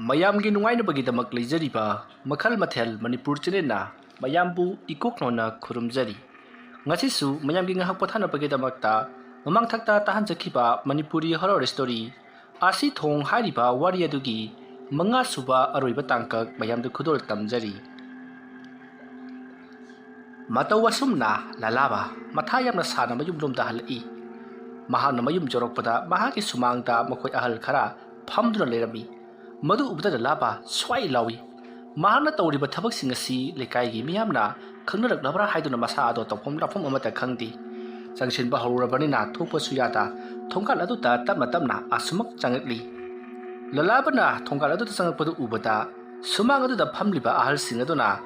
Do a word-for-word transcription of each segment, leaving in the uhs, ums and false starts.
ꯃꯌꯥꯝꯒꯤ ꯅꯨꯡꯉꯥꯏꯅꯕꯒꯤꯗꯃꯛ ꯂꯩꯖꯔꯤꯕ ꯃꯈꯜ ꯃꯊꯦꯜ ꯃꯅꯤꯄꯨꯔ ꯆꯦꯅꯦꯜꯅ ꯃꯌꯥꯝꯕꯨ ꯏꯀꯣꯛ ꯅꯧꯅ ꯈꯨꯔꯨꯝꯖꯔꯤ꯫ ꯉꯁꯤꯁꯨ ꯃꯌꯥꯝꯒꯤ ꯉꯥꯏꯍꯥꯛ ꯄꯣꯊꯥꯅꯕꯒꯤꯗꯃꯛꯇ ꯃꯃꯥꯡꯊꯛꯇ ꯇꯥꯍꯟꯖꯈꯤꯕ ꯃꯅꯤꯄꯨꯔꯤ ꯍꯣꯔꯣꯔ ꯁ꯭ꯇꯣꯔꯤ ꯑꯁꯤ ꯊꯣꯡ ꯍꯥꯏꯔꯤꯕ ꯋꯥꯔꯤ ꯑꯗꯨꯒꯤ ꯃꯉꯥꯁꯨꯕ ꯑꯔꯣꯏꯕ ꯇꯥꯡꯀꯛ ꯃꯌꯥꯝꯗ ꯈꯨꯗꯣꯜ ꯇꯝꯖꯔꯤ꯫ ꯃꯇꯧ ꯑꯁꯨꯝꯅ ꯂꯂꯥꯕ ꯃꯊꯥ ꯌꯥꯝꯅ ꯁꯥꯅ ꯃꯌꯨꯝꯂꯣꯝꯗ ꯍꯜꯂꯛꯏ꯫ ꯃꯍꯥꯛꯅ ꯃꯌꯨꯝ ꯌꯧꯔꯛꯄꯗ ꯃꯍꯥꯛꯀꯤ ꯁꯨꯃꯥꯡꯗ ꯃꯈꯣꯏ ꯑꯍꯜ ꯈꯔ ꯐꯝꯗꯨꯅ ꯂꯩꯔꯝꯃꯤ꯫ ꯃꯗꯨ ꯎꯕꯗ ꯂꯂꯥꯕ ꯁ꯭ꯋꯥꯏ ꯂꯥꯎꯏ꯫ ꯃꯍꯥꯛꯅ ꯇꯧꯔꯤꯕ ꯊꯕꯛꯁꯤꯡ ꯑꯁꯤ ꯂꯩꯀꯥꯏꯒꯤ ꯃꯤꯌꯥꯝꯅ ꯈꯪꯅꯔꯛꯂꯕ꯭ꯔꯥ ꯍꯥꯏꯗꯨꯅ ꯃꯁꯥ ꯑꯗꯣ ꯇꯧꯐꯝ ꯂꯥꯛꯐꯝ ꯑꯃꯠꯇ ꯈꯪꯗꯦ꯫ ꯆꯪꯁꯤꯟꯕ ꯍꯧꯔꯨꯔꯕꯅꯤꯅ ꯊꯣꯛꯄꯁꯨ ꯌꯥꯗ ꯊꯣꯡꯒꯥꯜ ꯑꯗꯨꯗ ꯇꯞꯅ ꯇꯞꯅ ꯑꯁꯨꯃꯛ ꯆꯪꯉꯛꯂꯤ꯫ ꯂꯂꯥꯕꯅ ꯊꯣꯡꯒꯥꯜ ꯑꯗꯨꯗ ꯆꯪꯉꯛꯄꯗꯨ ꯎꯕꯗ ꯁꯨꯃꯥꯡ ꯑꯗꯨꯗ ꯐꯝꯂꯤꯕ ꯑꯍꯜꯁꯤꯡ ꯑꯗꯨꯅ,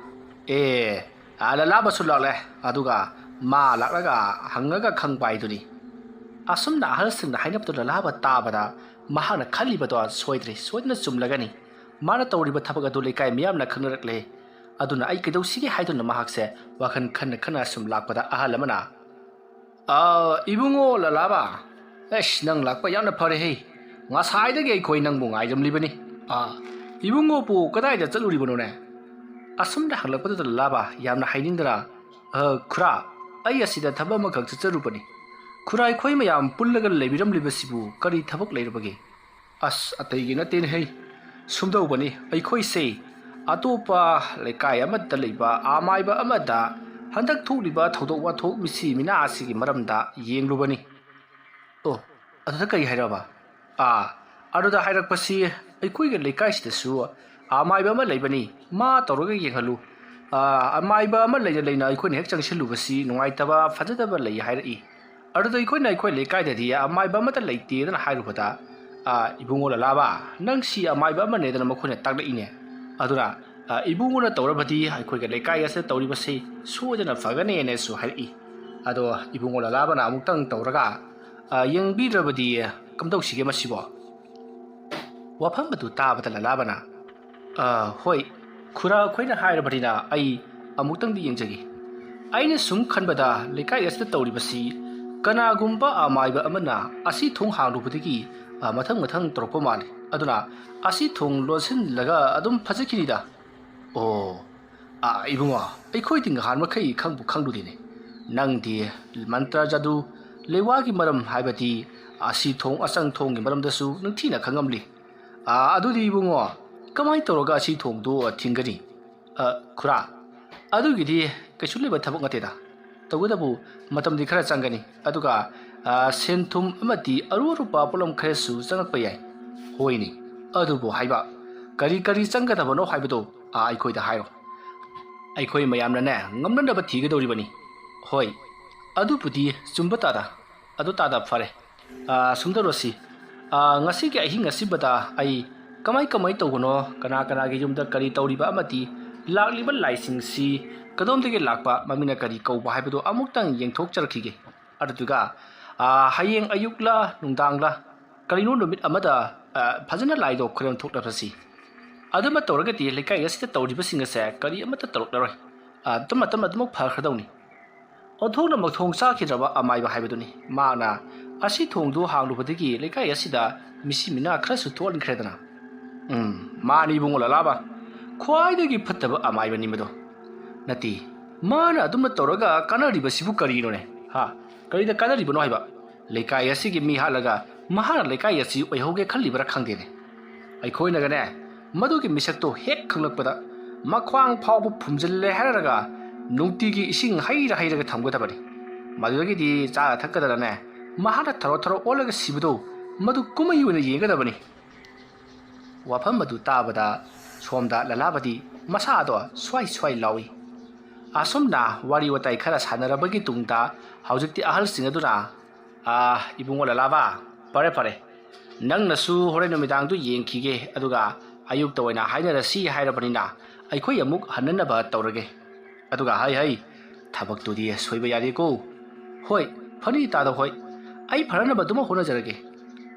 "ꯑꯦ, ꯑꯥ, ꯂꯂꯥꯕꯁꯨ ꯂꯥꯛꯂꯦ, ꯑꯗꯨꯒ ꯃꯥ ꯂꯥꯛꯂꯒ ꯍꯪꯉꯒ ꯈꯪꯕ ꯍꯥꯏꯗꯨꯅꯤ"꯫ ꯑꯁꯨꯝꯅ ꯑꯍꯜꯁꯤꯡꯅ ꯍꯥꯏꯅꯕꯗꯨ ꯂꯂꯥꯕ ꯇꯥꯕꯗ ꯃꯍꯥꯛꯅ ꯈꯜꯂꯤꯕꯗꯣ ꯁꯣꯏꯗ꯭ꯔꯦ, ꯁꯣꯏꯗꯅ ꯆꯨꯝꯂꯒꯅꯤ꯫ ꯃꯥꯅ ꯇꯧꯔꯤꯕ ꯊꯕꯛ ꯑꯗꯨ ꯂꯩꯀꯥꯏ ꯃꯤꯌꯥꯝꯅ ꯈꯪꯅꯔꯛꯂꯦ꯫ ꯑꯗꯨꯅ ꯑꯩ ꯀꯩꯗꯧꯁꯤꯒꯦ ꯍꯥꯏꯗꯨꯅ ꯃꯍꯥꯛꯁꯦ ꯋꯥꯈꯜ ꯈꯟꯅ ꯈꯟꯅ ꯁꯨꯝ ꯂꯥꯛꯄꯗ ꯑꯍꯜ ꯑꯃꯅ, "ꯑꯥ, ꯏꯕꯨꯡꯉꯣ ꯂꯂꯥꯕ, ꯑꯦꯁ, ꯅꯪ ꯂꯥꯛꯄ ꯌꯥꯝꯅ ꯐꯔꯦꯍꯦ꯫ ꯉꯁꯥꯏꯗꯒꯤ ꯑꯩꯈꯣꯏ ꯅꯪꯕꯨ ꯉꯥꯏꯔꯝꯂꯤꯕꯅꯤ꯫ ꯑꯥ, ꯏꯕꯨꯡꯉꯣꯕꯨ ꯀꯗꯥꯏꯗ ꯆꯠꯂꯨꯔꯤꯕꯅꯣꯅꯦ?" ꯑꯁꯨꯝꯅ ꯍꯪꯂꯛꯄꯗꯨꯗ ꯂꯂꯥꯕ ꯌꯥꯝꯅ ꯍꯥꯏꯅꯤꯡꯗꯅ, "ꯑ, ꯈꯨꯔꯥ, ꯑꯩ ꯑꯁꯤꯗ ꯊꯕꯛ ꯑꯃꯈꯛ ꯆꯠꯆꯔꯨꯕꯅꯤ꯫ ꯈꯨꯔꯥ, ꯑꯩꯈꯣꯏ ꯃꯌꯥꯝ ꯄꯨꯜꯂꯒ ꯂꯩꯕꯤꯔꯝꯂꯤꯕꯁꯤꯕꯨ ꯀꯔꯤ ꯊꯕꯛ ꯂꯩꯔꯕꯒꯦ?" "ꯑꯁ, ꯑꯇꯩꯒꯤ ꯅꯠꯇꯦꯅꯦꯍꯦ, ꯁꯨꯝꯗꯧꯕꯅꯤ, ꯑꯩꯈꯣꯏꯁꯦ ꯑꯇꯣꯞꯄ ꯂꯩꯀꯥꯏ ꯑꯃꯗ ꯂꯩꯕ ꯑꯃꯥꯏꯕ ꯑꯃꯗ ꯍꯟꯗꯛ ꯊꯣꯛꯂꯤꯕ ꯊꯧꯗꯣꯛ ꯋꯥꯊꯣꯛ ꯃꯤꯁꯤ ꯃꯤꯅꯥ ꯑꯁꯤꯒꯤ ꯃꯔꯝꯗ ꯌꯦꯡꯂꯨꯕꯅꯤ"꯫ "ꯑꯣ, ꯑꯗꯨꯗ ꯀꯔꯤ ꯍꯥꯏꯔꯕ?" "ꯑꯥ, ꯑꯗꯨꯗ ꯍꯥꯏꯔꯛꯄꯁꯤ, ꯑꯩꯈꯣꯏꯒꯤ ꯂꯩꯀꯥꯏꯁꯤꯗꯁꯨ ꯑꯃꯥꯏꯕ ꯑꯃ ꯂꯩꯕꯅꯤ, ꯃꯥ ꯇꯧꯔꯒ ꯌꯦꯡꯍꯜꯂꯨ꯫ ꯑꯥ, ꯑꯃꯥꯏꯕ ꯑꯃ ꯂꯩꯅ ꯂꯩꯅ ꯑꯩꯈꯣꯏꯅ ꯍꯦꯛ ꯆꯪꯁꯤꯜꯂꯨꯕꯁꯤ ꯅꯨꯡꯉꯥꯏꯇꯕ, ꯐꯖꯗꯕ ꯂꯩ ꯍꯥꯏꯔꯛꯏ꯫ ꯑꯗꯨꯗ ꯑꯩꯈꯣꯏꯅ ꯑꯩꯈꯣꯏ ꯂꯩꯀꯥꯏꯗꯗꯤ ꯑꯃꯥꯏꯕ ꯑꯃꯠꯇ ꯂꯩꯇꯦꯗꯅ ꯍꯥꯏꯔꯨꯕꯗ, "ꯑꯥ, ꯏꯕꯨꯡꯉꯣ ꯂꯂꯥꯕ, ꯅꯪꯁꯤ ꯑꯃꯥꯏꯕ ꯑꯃꯅꯦꯗꯅ ꯃꯈꯣꯏꯅ ꯇꯥꯛꯂꯛꯏꯅꯦ꯫ ꯑꯗꯨꯅ, ꯑꯥ, ꯏꯕꯨꯡꯉꯣꯅ ꯇꯧꯔꯕꯗꯤ ꯑꯩꯈꯣꯏꯒꯤ ꯂꯩꯀꯥꯏ ꯑꯁꯤꯗ ꯇꯧꯔꯤꯕꯁꯤ ꯁꯣꯏꯗꯅ ꯐꯒꯅꯦꯅꯁꯨ ꯍꯥꯏꯔꯛꯏ꯫ ꯑꯗꯣ ꯏꯕꯨꯡꯉꯣ ꯂꯂꯥꯕꯅ ꯑꯃꯨꯛꯇꯪ ꯇꯧꯔꯒ, ꯑꯥ, ꯌꯦꯡꯕꯤꯗ꯭ꯔꯕꯗꯤ ꯀꯝꯗꯧꯁꯤꯒꯦ ꯃꯁꯤꯕꯣ?" ꯋꯥꯐꯝ ꯑꯗꯨ ꯇꯥꯕꯗ ꯂꯂꯥꯕꯅ, "ꯑ, ꯍꯣꯏ, ꯈꯨꯔꯥ ꯑꯩꯈꯣꯏꯅ ꯍꯥꯏꯔꯕꯅꯤꯅ ꯑꯩ ꯑꯃꯨꯛꯇꯪꯗꯤ ꯌꯦꯡꯖꯒꯦ꯫ ꯑꯩꯅ ꯁꯨꯝ ꯈꯟꯕꯗ ꯂꯩꯀꯥꯏ ꯑꯁꯤꯗ ꯇꯧꯔꯤꯕꯁꯤ ꯀꯅꯥꯒꯨꯝꯕ ꯑꯃꯥꯏꯕ ꯑꯃꯅ ꯑꯁꯤ ꯊꯣꯡ ꯍꯥꯡꯂꯨꯕꯗꯒꯤ, ꯑ, ꯃꯊꯪ ꯃꯊꯪ ꯇꯧꯔꯛꯄ ꯃꯥꯜꯂꯤ꯫ ꯑꯗꯨꯅ ꯑꯁꯤ ꯊꯣꯡ ꯂꯣꯟꯁꯤꯜꯂꯒ ꯑꯗꯨꯝ ꯐꯖꯈꯤꯅꯤꯗ꯫ ꯑꯣ, ꯑꯥ, ꯏꯕꯨꯡꯉꯣ, ꯑꯩꯈꯣꯏꯗꯤ ꯉꯍꯥꯟ ꯃꯈꯩ ꯈꯪꯕꯨ ꯈꯪꯂꯨꯗꯦꯅꯦ꯫ ꯅꯪꯗꯤ ꯃꯟꯇ꯭ꯔ ꯖꯥꯗꯨ, ꯂꯩꯋꯥꯒꯤ ꯃꯔꯝ, ꯍꯥꯏꯕꯗꯤ ꯑꯁꯤ ꯊꯣꯡ ꯑꯆꯪ ꯊꯣꯡꯒꯤ ꯃꯔꯝꯗꯁꯨ ꯅꯤꯡꯊꯤꯅ ꯈꯪꯉꯝꯂꯤ꯫ ꯑꯥ, ꯑꯗꯨꯗꯤ ꯏꯕꯨꯡꯉꯣ, ꯀꯃꯥꯏꯅ ꯇꯧꯔꯒ ꯑꯁꯤ ꯊꯣꯡꯗꯨ ꯊꯤꯡꯒꯅꯤ? ꯑ, ꯈꯨꯔꯥ, ꯑꯗꯨꯒꯤꯗꯤ ꯀꯩꯁꯨ ꯂꯩꯕ ꯊꯕꯛ ꯅꯠꯇꯦꯗ꯫ ꯇꯧꯕꯇꯕꯨ ꯃꯇꯝꯗꯤ ꯈꯔ ꯆꯪꯒꯅꯤ, ꯑꯗꯨꯒ, ꯑ, ꯁꯦꯟ ꯊꯨꯝ ꯑꯃꯗꯤ ꯑꯔꯨ ꯑꯔꯨꯕ ꯄꯣꯠꯂꯝ ꯈꯔꯁꯨ ꯆꯪꯂꯛꯄ ꯌꯥꯏ꯫ ꯍꯣꯏꯅꯦ, ꯑꯗꯨꯕꯨ ꯍꯥꯏꯕ, ꯀꯔꯤ ꯀꯔꯤ ꯆꯪꯒꯗꯕꯅꯣ ꯍꯥꯏꯕꯗꯣ, ꯑ, ꯑꯩꯈꯣꯏꯗ ꯍꯥꯏꯔꯣ꯫ ꯑꯩꯈꯣꯏ ꯃꯌꯥꯝꯅꯅꯦ, ꯉꯝꯅꯅꯕ ꯊꯤꯒꯗꯧꯔꯤꯕꯅꯤ꯫ ꯍꯣꯏ, ꯑꯗꯨꯕꯨꯗꯤ ꯆꯨꯝꯕ ꯇꯥꯗ꯫ ꯑꯗꯨ ꯇꯥꯗ, ꯐꯔꯦ꯫ ꯑ, ꯁꯨꯝ ꯇꯧꯔꯁꯤ꯫ ꯑ, ꯉꯁꯤꯒꯤ ꯑꯍꯤꯡ ꯑꯁꯤꯕꯗ ꯑꯩ ꯀꯃꯥꯏ ꯀꯃꯥꯏ ꯇꯧꯕꯅꯣ, ꯀꯅꯥ ꯀꯅꯥꯒꯤ ꯌꯨꯝꯗ ꯀꯔꯤ ꯇꯧꯔꯤꯕ ꯑꯃꯗꯤ ꯂꯥꯛꯂꯤꯕ ꯂꯥꯏꯁꯤꯡꯁꯤ ꯀꯗꯣꯝꯗꯒꯤ ꯂꯥꯛꯄ, ꯃꯃꯤꯡꯅ ꯀꯔꯤ ꯀꯧꯕ ꯍꯥꯏꯕꯗꯨ ꯑꯃꯨꯛꯇꯪ ꯌꯦꯡꯊꯣꯛꯆꯔꯛꯈꯤꯒꯦ꯫ ꯑꯗꯨꯗꯨꯒ, ꯑ, ꯍꯌꯦꯡ ꯑꯌꯨꯛꯂ ꯅꯨꯡꯗꯥꯡꯂ ꯀꯔꯤꯅꯣ ꯅꯨꯃꯤꯠ ꯑꯃꯗ, ꯑ, ꯐꯖꯅ ꯂꯥꯏꯗꯣ ꯈꯨꯔꯨꯝ ꯊꯣꯛꯂꯁꯤ꯫ ꯑꯗꯨꯃ ꯇꯧꯔꯒꯗꯤ ꯂꯩꯀꯥꯏ ꯑꯁꯤꯗ ꯇꯧꯔꯤꯕꯁꯤꯡ ꯑꯁꯦ ꯀꯔꯤ ꯑꯃꯠꯇ ꯇꯧꯔꯛꯂꯔꯣꯏ꯫ ꯑ, ꯇꯞꯅ ꯇꯞꯅ ꯑꯗꯨꯃꯛ ꯐꯈ꯭ꯔꯗꯧꯅꯤ꯫ ꯑꯣꯟꯊꯣꯛꯅ ꯃꯊꯣꯡ ꯆꯥꯈꯤꯗ꯭ꯔꯕ ꯑꯃꯥꯏꯕ ꯍꯥꯏꯕꯗꯨꯅꯤ꯫ ꯃꯍꯥꯛꯅ ꯑꯁꯤ ꯊꯣꯡꯗꯨ ꯍꯥꯡꯂꯨꯕꯗꯒꯤ ꯂꯩꯀꯥꯏ ꯑꯁꯤꯗ ꯃꯤꯁꯤ ꯃꯤꯅꯥ ꯈꯔꯁꯨ ꯊꯣꯛꯍꯟꯈ꯭ꯔꯦꯗꯅ꯫ ꯎꯝ, ꯃꯥꯅꯤ ꯏꯕꯨꯡꯉꯣ ꯂꯂꯥꯕ, ꯈ꯭ꯋꯥꯏꯗꯒꯤ ꯐꯠꯇꯕ ꯑꯃꯥꯏꯕꯅꯤ ꯃꯗꯣ꯫ ꯅꯠꯇꯦ, ꯃꯥꯅ ꯑꯗꯨꯝꯅ ꯇꯧꯔꯒ ꯀꯥꯟꯅꯔꯤꯕꯁꯤꯕꯨ ꯀꯔꯤꯅꯣꯅꯦ? ꯍꯥ? ꯀꯔꯤꯗ ꯀꯥꯟꯅꯔꯤꯕꯅꯣ ꯍꯥꯏꯕ? ꯂꯩꯀꯥꯏ ꯑꯁꯤꯒꯤ ꯃꯤ ꯍꯥꯠꯂꯒ ꯃꯍꯥꯛꯅ ꯂꯩꯀꯥꯏ ꯑꯁꯤ ꯑꯣꯏꯍꯧꯒꯦ ꯈꯜꯂꯤꯕꯔꯥ ꯈꯪꯗꯦꯅꯦ꯫ ꯑꯩꯈꯣꯏꯅꯒꯅꯦ, ꯃꯗꯨꯒꯤ ꯃꯤꯁꯛꯇꯣ ꯍꯦꯛ ꯈꯪꯂꯛꯄꯗ ꯃꯈ꯭ꯋꯥꯡ ꯐꯥꯎꯕ ꯐꯨꯝꯖꯤꯜꯂꯦ ꯍꯥꯏꯔꯒ ꯅꯨꯡꯇꯤꯒꯤ ꯏꯁꯤꯡ ꯍꯩꯔ ꯍꯩꯔꯒ ꯊꯝꯒꯗꯕꯅꯤ꯫ ꯃꯗꯨꯗꯒꯤꯗꯤ ꯆꯥꯔ ꯊꯛꯀꯗꯅꯅꯦ, ꯃꯍꯥꯛꯅ ꯊꯔꯣ ꯊꯔꯣ ꯑꯣꯜꯂꯒ ꯁꯤꯕꯗꯣ, ꯃꯗꯨ ꯀꯨꯝꯍꯩ ꯑꯣꯏꯅ ꯌꯦꯡꯒꯗꯕꯅꯤ꯫ ꯋꯥꯐꯝ ꯑꯗꯨ ꯇꯥꯕꯗ ꯁꯣꯝꯗ ꯂꯂꯥꯕꯗꯤ ꯃꯁꯥꯗꯣ ꯁ꯭ꯋꯥꯏ ꯁ꯭ꯋꯥꯏ ꯂꯥꯎꯏ꯫ ꯑꯁꯨꯝꯅ ꯋꯥꯔꯤ ꯋꯥꯇꯥꯏ ꯈꯔ ꯁꯥꯟꯅꯔꯕꯒꯤ ꯇꯨꯡꯗ ꯍꯧꯖꯤꯛꯇꯤ ꯑꯍꯜꯁꯤꯡ ꯑꯗꯨꯅ, "ꯑꯥ, ꯏꯕꯨꯡꯉꯣ ꯂꯂꯥꯕ, ꯐꯔꯦ ꯐꯔꯦ, ꯅꯪꯅꯁꯨ ꯍꯣꯔꯦꯟ ꯅꯨꯃꯤꯗꯥꯡꯗꯨ ꯌꯦꯡꯈꯤꯒꯦ, ꯑꯗꯨꯒ ꯑꯌꯨꯛꯇ ꯑꯣꯏꯅ ꯍꯥꯏꯅꯔꯁꯤ ꯍꯥꯏꯔꯕꯅꯤꯅ ꯑꯩꯈꯣꯏ ꯑꯃꯨꯛ ꯍꯟꯅꯅꯕ ꯇꯧꯔꯒꯦ꯫ ꯑꯗꯨꯒ ꯍꯩ ꯍꯩ, ꯊꯕꯛꯇꯨꯗꯤ ꯁꯣꯏꯕ ꯌꯥꯗꯦꯀꯣ꯫ ꯍꯣꯏ, ꯐꯅꯤ ꯇꯥꯗ ꯍꯣꯏ, ꯑꯩ ꯐꯅꯅꯕ ꯑꯗꯨꯃꯛ ꯍꯣꯠꯅꯖꯔꯒꯦ"꯫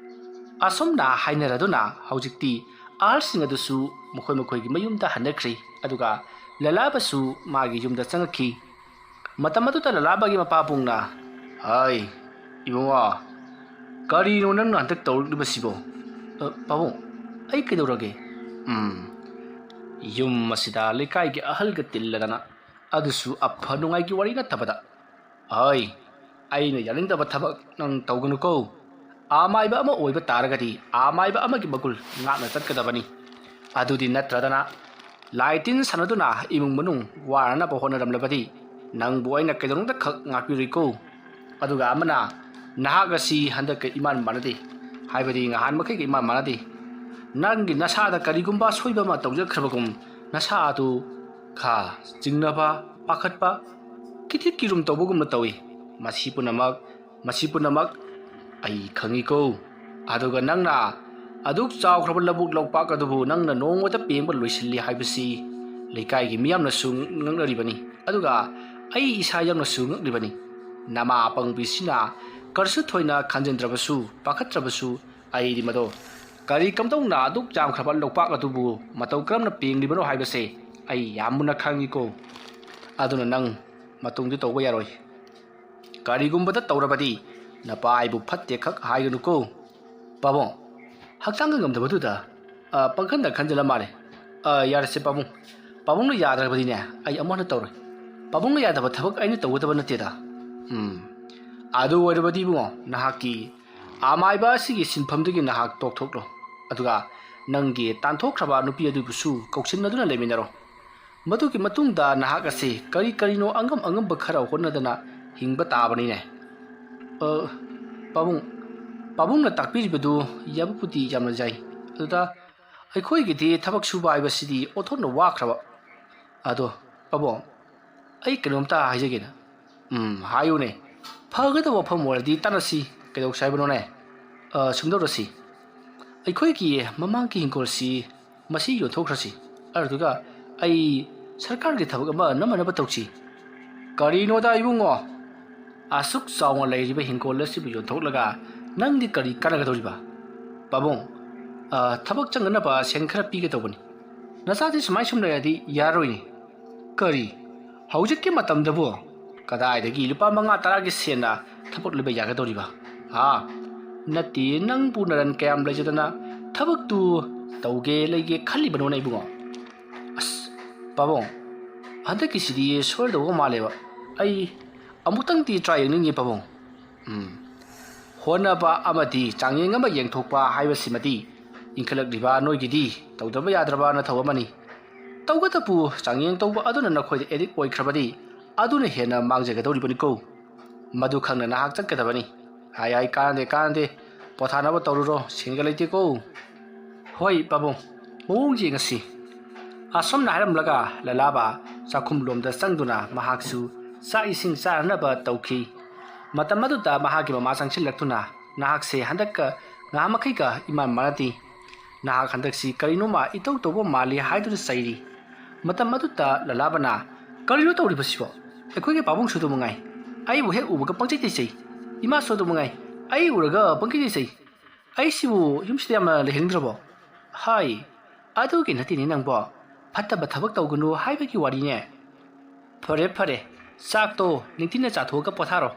ꯑꯁꯨꯝꯅ ꯍꯥꯏꯅꯔꯗꯨꯅ ꯍꯧꯖꯤꯛꯇꯤ ꯑꯍꯜꯁꯤꯡ ꯑꯗꯨꯁꯨ ꯃꯈꯣꯏ ꯃꯈꯣꯏꯒꯤ ꯃꯌꯨꯝꯗ ꯍꯟꯅꯈ꯭ꯔꯤ꯫ ꯑꯗꯨꯒ ꯂꯂꯥꯕꯁꯨ ꯃꯥꯒꯤ ꯌꯨꯝꯗ ꯆꯪꯉꯛꯈꯤ꯫ ꯃꯇꯝ ꯑꯗꯨꯗ ꯂꯂꯥꯕꯒꯤ ꯃꯄꯥꯕꯨꯡꯅ, "ꯍꯥꯏ, ꯏꯕꯨꯡꯉꯣ, ꯀꯔꯤꯅꯣ ꯅꯪꯅ ꯍꯟꯗꯛ ꯇꯧꯔꯛꯂꯤꯕꯁꯤꯕꯣ? "ꯑ, ꯄꯥꯕꯨꯡ, ꯑꯩ ꯀꯩꯗꯧꯔꯒꯦ?" "ꯎꯝ, ꯌꯨꯝ ꯑꯁꯤꯗ ꯂꯩꯀꯥꯏꯒꯤ ꯑꯍꯜꯒ ꯇꯤꯜꯂꯗꯅ, ꯑꯗꯨꯁꯨ ꯑꯐ ꯅꯨꯡꯉꯥꯏꯒꯤ ꯋꯥꯔꯤ ꯅꯠꯇꯕꯗ꯫ ꯍꯣꯏ, ꯑꯩꯅ ꯌꯥꯅꯤꯡꯗꯕ ꯊꯕꯛ ꯅꯪ ꯇꯧꯒꯅꯨꯀꯣ꯫ ꯑꯃꯥꯏꯕ ꯑꯃ ꯑꯣꯏꯕ ꯇꯥꯔꯒꯗꯤ ꯑꯃꯥꯏꯕ ꯑꯃꯒꯤ ꯃꯒꯨꯜ ꯉꯥꯛꯅ ꯆꯠꯀꯗꯕꯅꯤ꯫ ꯑꯗꯨꯗꯤ ꯅꯠꯇ꯭ꯔꯗꯅ ꯂꯥꯏ ꯇꯤꯟ ꯁꯥꯟꯅꯗꯨꯅ ꯏꯃꯨꯡ ꯃꯅꯨꯡ ꯋꯥꯅꯅꯕ ꯍꯣꯠꯅꯔꯝꯂꯕꯗꯤ ꯅꯪꯕꯨ ꯑꯩꯅ ꯀꯩꯗꯧꯅꯨꯡꯗ ꯈꯛ ꯉꯥꯛꯄꯤꯔꯣꯏꯀꯣ꯫ ꯑꯗꯨꯒ ꯑꯃꯅ, ꯅꯍꯥꯛ ꯑꯁꯤ ꯍꯟꯗꯛꯀ ꯏꯃꯥꯟ ꯃꯥꯟꯅꯗꯦ, ꯍꯥꯏꯕꯗꯤ ꯉꯍꯥꯟ ꯃꯈꯩꯒ ꯏꯃꯥꯟ ꯃꯥꯟꯅꯗꯦ꯫ ꯅꯪꯒꯤ ꯅꯁꯥꯗ ꯀꯔꯤꯒꯨꯝꯕ ꯑꯁꯣꯏꯕ ꯑꯃ ꯇꯧꯖꯈ꯭ꯔꯕꯒꯨꯝ ꯅꯁꯥ ꯑꯗꯨ ꯈꯥ ꯆꯤꯡꯅꯕ, ꯄꯥꯈꯠꯄ, ꯀꯤꯊꯤꯛ ꯀꯤꯔꯨꯝ ꯇꯧꯕꯒꯨꯝꯅ ꯇꯧꯏ꯫ ꯃꯁꯤ ꯄꯨꯝꯅꯃꯛ, ꯃꯁꯤ ꯄꯨꯝꯅꯃꯛ ꯑꯩ ꯈꯪꯏꯀꯣ꯫ ꯑꯗꯨꯒ ꯅꯪꯅ ꯑꯗꯨꯛ ꯆꯥꯎꯈ꯭ꯔꯕ ꯂꯧꯕꯨꯛ ꯂꯧꯄꯥꯛ ꯑꯗꯨꯕꯨ ꯅꯪꯅ ꯅꯣꯡꯃꯗ ꯄꯦꯡꯕ ꯂꯣꯏꯁꯤꯜꯂꯤ ꯍꯥꯏꯕꯁꯤ ꯂꯩꯀꯥꯏꯒꯤ ꯃꯤꯌꯥꯝꯅꯁꯨ ꯉꯛꯅꯔꯤꯕꯅꯤ, ꯑꯗꯨꯒ ꯑꯩ ꯏꯁꯥ ꯌꯥꯝꯅꯁꯨ ꯉꯛꯂꯤꯕꯅꯤ꯫ ꯅꯃꯥ ꯑꯄꯪꯕꯤꯁꯤꯅ ꯀꯔꯤꯁꯨ ꯊꯣꯏꯅ ꯈꯟꯖꯤꯟꯗ꯭ꯔꯕꯁꯨ, ꯄꯥꯈꯠꯇ꯭ꯔꯕꯁꯨ, ꯑꯩꯗꯤ ꯃꯗꯣ ꯀꯔꯤ ꯀꯝꯗꯧꯅ ꯑꯗꯨꯛ ꯌꯥꯝꯈ꯭ꯔꯕ ꯂꯧꯄꯥꯛ ꯑꯗꯨꯕꯨ ꯃꯇꯧ ꯀꯔꯝꯅ ꯄꯦꯡꯂꯤꯕꯅꯣ ꯍꯥꯏꯕꯁꯦ ꯑꯩ ꯌꯥꯝ ꯃꯨꯟꯅ ꯈꯪꯏꯀꯣ꯫ ꯑꯗꯨꯅ ꯅꯪ ꯃꯇꯨꯡꯗꯤ ꯇꯧꯕ ꯌꯥꯔꯣꯏ꯫ ꯀꯔꯤꯒꯨꯝꯕꯗ ꯇꯧꯔꯕꯗꯤ ꯅꯄꯥ ꯑꯩꯕꯨ ꯐꯠꯇꯦ ꯈꯛ ꯍꯥꯏꯒꯅꯨꯀꯣ꯫ ꯄꯥꯕꯨꯡ, ꯍꯛꯆꯥꯡꯒ ꯉꯝꯗꯕꯗꯨꯗ, ꯑ, ꯄꯪꯈꯟꯗ ꯈꯟꯖꯤꯜꯂ ꯃꯥꯜꯂꯦ꯫ ꯑ, ꯌꯥꯔꯦꯁꯦ ꯄꯥꯕꯨꯡ꯫ ꯄꯥꯕꯨꯡꯅ ꯌꯥꯗ꯭ꯔꯕꯗꯤꯅꯦ, ꯑꯩ ꯑꯃꯨꯛ ꯍꯟꯅ ꯇꯧꯔꯣꯏ꯫ ꯄꯥꯕꯨꯡꯅ ꯌꯥꯗꯕ ꯊꯕꯛ ꯑꯩꯅ ꯇꯧꯒꯗꯕ ꯅꯠꯇꯦꯗ꯫ ꯎꯝ꯫ ꯑꯗꯨ ꯑꯣꯏꯔꯕꯗꯤ ꯏꯕꯨꯡꯉꯣ, ꯅꯍꯥꯛꯀꯤ ꯑꯃꯥꯏꯕ ꯑꯁꯤꯒꯤ ꯁꯤꯟꯐꯝꯗꯒꯤ ꯅꯍꯥꯛ ꯇꯣꯛꯊꯣꯛꯂꯣ꯫ ꯑꯗꯨꯒ ꯅꯪꯒꯤ ꯇꯥꯟꯊꯣꯛꯈ꯭ꯔꯕ ꯅꯨꯄꯤ ꯑꯗꯨꯕꯨꯁꯨ ꯀꯧꯁꯤꯟꯅꯗꯨꯅ ꯂꯩꯃꯤꯟꯅꯔꯣ꯫ ꯃꯗꯨꯒꯤ ꯃꯇꯨꯡꯗ ꯅꯍꯥꯛ ꯑꯁꯤ ꯀꯔꯤ ꯀꯔꯤꯅꯣ ꯑꯉꯝ ꯑꯉꯝꯕ ꯈꯔ ꯍꯣꯠꯅꯗꯅ ꯍꯤꯡꯕ ꯇꯥꯕꯅꯤꯅꯦ꯫ ꯑ, ꯄꯥꯕꯨꯡ, ꯄꯥꯕꯨꯡꯅ ꯇꯥꯛꯄꯤꯔꯤꯕꯗꯨ ꯌꯥꯕꯕꯨꯗꯤ ꯌꯥꯝꯅ ꯌꯥꯏ꯫ ꯑꯗꯨꯗ ꯑꯩꯈꯣꯏꯒꯤꯗꯤ ꯊꯕꯛ ꯁꯨꯕ ꯍꯥꯏꯕꯁꯤꯗꯤ ꯑꯣꯟꯊꯣꯛꯅ ꯋꯥꯈ꯭ꯔꯕ꯫ ꯑꯗꯣ, ꯄꯥꯕꯨꯡ, ꯑꯩ ꯀꯩꯅꯣꯝꯇ ꯍꯥꯏꯖꯒꯦꯅ꯫ ꯎꯝ, ꯍꯥꯏꯌꯨꯅꯦ꯫ ꯐꯒꯗꯕ ꯋꯥꯐꯝ ꯑꯣꯏꯔꯗꯤ ꯇꯥꯟꯅꯁꯤ꯫ ꯀꯩꯗꯧꯁꯦ ꯍꯥꯏꯕꯅꯣꯅꯦ? ꯑ, ꯁꯨꯝꯗꯧꯔꯁꯤ꯫ ꯑꯩꯈꯣꯏꯒꯤ ꯃꯃꯥꯡꯒꯤ ꯍꯤꯡꯈꯣꯜꯁꯤ ꯃꯁꯤ ꯌꯣꯟꯊꯣꯛꯈ꯭ꯔꯁꯤ꯫ ꯑꯗꯨꯗꯨꯒ ꯑꯩ ꯁꯔꯀꯥꯔꯒꯤ ꯊꯕꯛ ꯑꯃ ꯅꯝꯃꯅꯕ ꯇꯧꯁꯤ꯫ ꯀꯔꯤꯅꯣꯗ ꯏꯕꯨꯡꯉꯣ? ꯑꯁꯨꯛ ꯆꯥꯎꯅ ꯂꯩꯔꯤꯕ ꯍꯤꯡꯈꯣꯜ ꯑꯁꯤꯕꯨ ꯌꯣꯟꯊꯣꯛꯂꯒ ꯅꯪꯗꯤ ꯀꯔꯤ ꯀꯥꯟꯅꯒꯗꯧꯔꯤꯕ? ꯄꯥꯕꯨꯡ, ꯑ, ꯊꯕꯛ ꯆꯪꯅꯅꯕ ꯁꯦꯟ ꯈꯔ ꯄꯤꯒꯗꯧꯕꯅꯤ꯫ ꯅꯆꯥꯗꯤ ꯁꯨꯃꯥꯏ ꯁꯨꯝ ꯂꯩꯔꯗꯤ ꯌꯥꯔꯣꯏꯅꯦ꯫ ꯀꯔꯤ? ꯍꯧꯖꯤꯛꯀꯤ ꯃꯇꯝꯗꯕꯨ ꯀꯗꯥꯏꯗꯒꯤ ꯂꯨꯄꯥ ꯃꯉꯥ ꯇꯔꯥꯒꯤ ꯁꯦꯟꯅ ꯊꯕꯛ ꯂꯩꯕ ꯌꯥꯒꯗꯧꯔꯤꯕ? ꯍꯥ? ꯅꯠꯇꯦ, ꯅꯪꯕꯨ ꯅꯔꯟ ꯀꯌꯥꯝ ꯂꯩꯖꯗꯅ ꯊꯕꯛꯇꯨ ꯇꯧꯒꯦ ꯂꯩꯒꯦ ꯈꯜꯂꯤꯕꯅꯣꯅꯦ ꯏꯕꯨꯡꯉꯣ? ꯑꯁ, ꯄꯥꯕꯨꯡ, ꯍꯟꯗꯛꯀꯤꯁꯤꯗꯤ ꯁꯣꯏꯗꯧꯕ ꯃꯥꯜꯂꯦꯕ꯫ ꯑꯩ ꯑꯃꯨꯛꯇꯪꯗꯤ try ꯌꯦꯡꯅꯤꯡꯉꯤ ꯄꯥꯕꯨꯡ꯫ ꯎꯝ, ꯍꯣꯠꯅꯕ ꯑꯃꯗꯤ ꯆꯥꯡꯌꯦꯡ ꯑꯃ ꯌꯦꯡꯊꯣꯛꯄ ꯍꯥꯏꯕꯁꯤꯃꯗꯤ ꯏꯟꯈꯠꯂꯛꯂꯤꯕ ꯅꯣꯏꯒꯤꯗꯤ ꯇꯧꯗꯕ ꯌꯥꯗ꯭ꯔꯕ ꯅꯊꯧ ꯑꯃꯅꯤ꯫ ꯇꯧꯒꯗꯕꯨ ꯆꯥꯡꯌꯦꯡ ꯇꯧꯕ ꯑꯗꯨꯅ ꯅꯈꯣꯏꯗ addict ꯑꯣꯏꯈ꯭ꯔꯕꯗꯤ ꯑꯗꯨꯅ ꯍꯦꯟꯅ ꯃꯥꯡꯖꯒꯗꯧꯔꯤꯕꯅꯤꯀꯣ꯫ ꯃꯗꯨ ꯈꯪꯅ ꯅꯍꯥꯛ ꯆꯠꯀꯗꯕꯅꯤ꯫ ꯍꯥꯏ ꯍꯥꯏ, ꯀꯥꯟꯅꯗꯦ, ꯀꯥꯟꯅꯗꯦ꯫ ꯄꯣꯊꯥꯅꯕ ꯇꯧꯔꯨꯔꯣ, ꯁꯦꯟꯒ ꯂꯩꯇꯦꯀꯣ꯫ ꯍꯣꯏ ꯄꯥꯕꯨꯡ, ꯃꯑꯣꯡ ꯌꯦꯡꯉꯁꯤ꯫ ꯑꯁꯨꯝꯅ ꯍꯥꯏꯔꯝꯂꯒ ꯂꯂꯥꯕ ꯆꯥꯛꯈꯨꯝ ꯂꯣꯝꯗ ꯆꯪꯗꯨꯅ ꯃꯍꯥꯛꯁꯨ ꯆꯥꯛ ꯏꯁꯤꯡ ꯆꯥꯅꯅꯕ ꯇꯧꯈꯤ꯫ ꯃꯇꯝ ꯑꯗꯨꯗ ꯃꯍꯥꯛꯀꯤ ꯃꯃꯥ ꯆꯪꯁꯤꯜꯂꯛꯇꯨꯅ, "ꯅꯍꯥꯛꯁꯦ ꯍꯟꯗꯛꯀ ꯉꯍꯥꯃꯈꯩꯒ ꯏꯃꯥꯟ ꯃꯥꯟꯅꯗꯦ꯫ ꯅꯍꯥꯛ ꯍꯟꯗꯛꯁꯤ ꯀꯔꯤꯅꯣꯃ ꯏꯇꯧ ꯇꯧꯕ ꯃꯥꯜꯂꯤ" ꯍꯥꯏꯗꯨꯅ ꯆꯩꯔꯤ꯫ ꯃꯇꯝ ꯑꯗꯨꯗ ꯂꯂꯥꯕꯅ, "ꯀꯔꯤꯅꯣ ꯇꯧꯔꯤꯕꯁꯤꯕꯣ? ꯑꯩꯈꯣꯏꯒꯤ ꯄꯥꯕꯨꯡꯁꯨ ꯑꯗꯨ ꯃꯉꯥꯏ, ꯑꯩꯕꯨ ꯍꯦꯛ ꯎꯕꯒ ꯄꯪꯆꯩ ꯆꯩꯆꯩ꯫ ꯏꯃꯥꯁꯨ ꯑꯗꯨ ꯃꯉꯥꯏ, ꯑꯩ ꯎꯔꯒ ꯄꯪꯆꯩ ꯆꯩꯆꯩ꯫ ꯑꯩꯁꯤꯕꯨ ꯌꯨꯝꯁꯤꯗ ꯌꯥꯝꯅ ꯂꯩꯍꯟꯅꯤꯡꯗ꯭ꯔꯕꯣ?" "ꯍꯥꯏ, ꯑꯗꯨꯒꯤ ꯅꯠꯇꯦꯅꯦ ꯅꯪꯕꯣ, ꯐꯠꯇꯕ ꯊꯕꯛ ꯇꯧꯒꯅꯨ ꯍꯥꯏꯕꯒꯤ ꯋꯥꯔꯤꯅꯦ꯫ ꯐꯔꯦ ꯐꯔꯦ, ꯆꯥꯛꯇꯣ ꯅꯤꯡꯊꯤꯅ ꯆꯥꯊꯣꯛꯑꯒ ꯄꯣꯊꯥꯔꯣ"꯫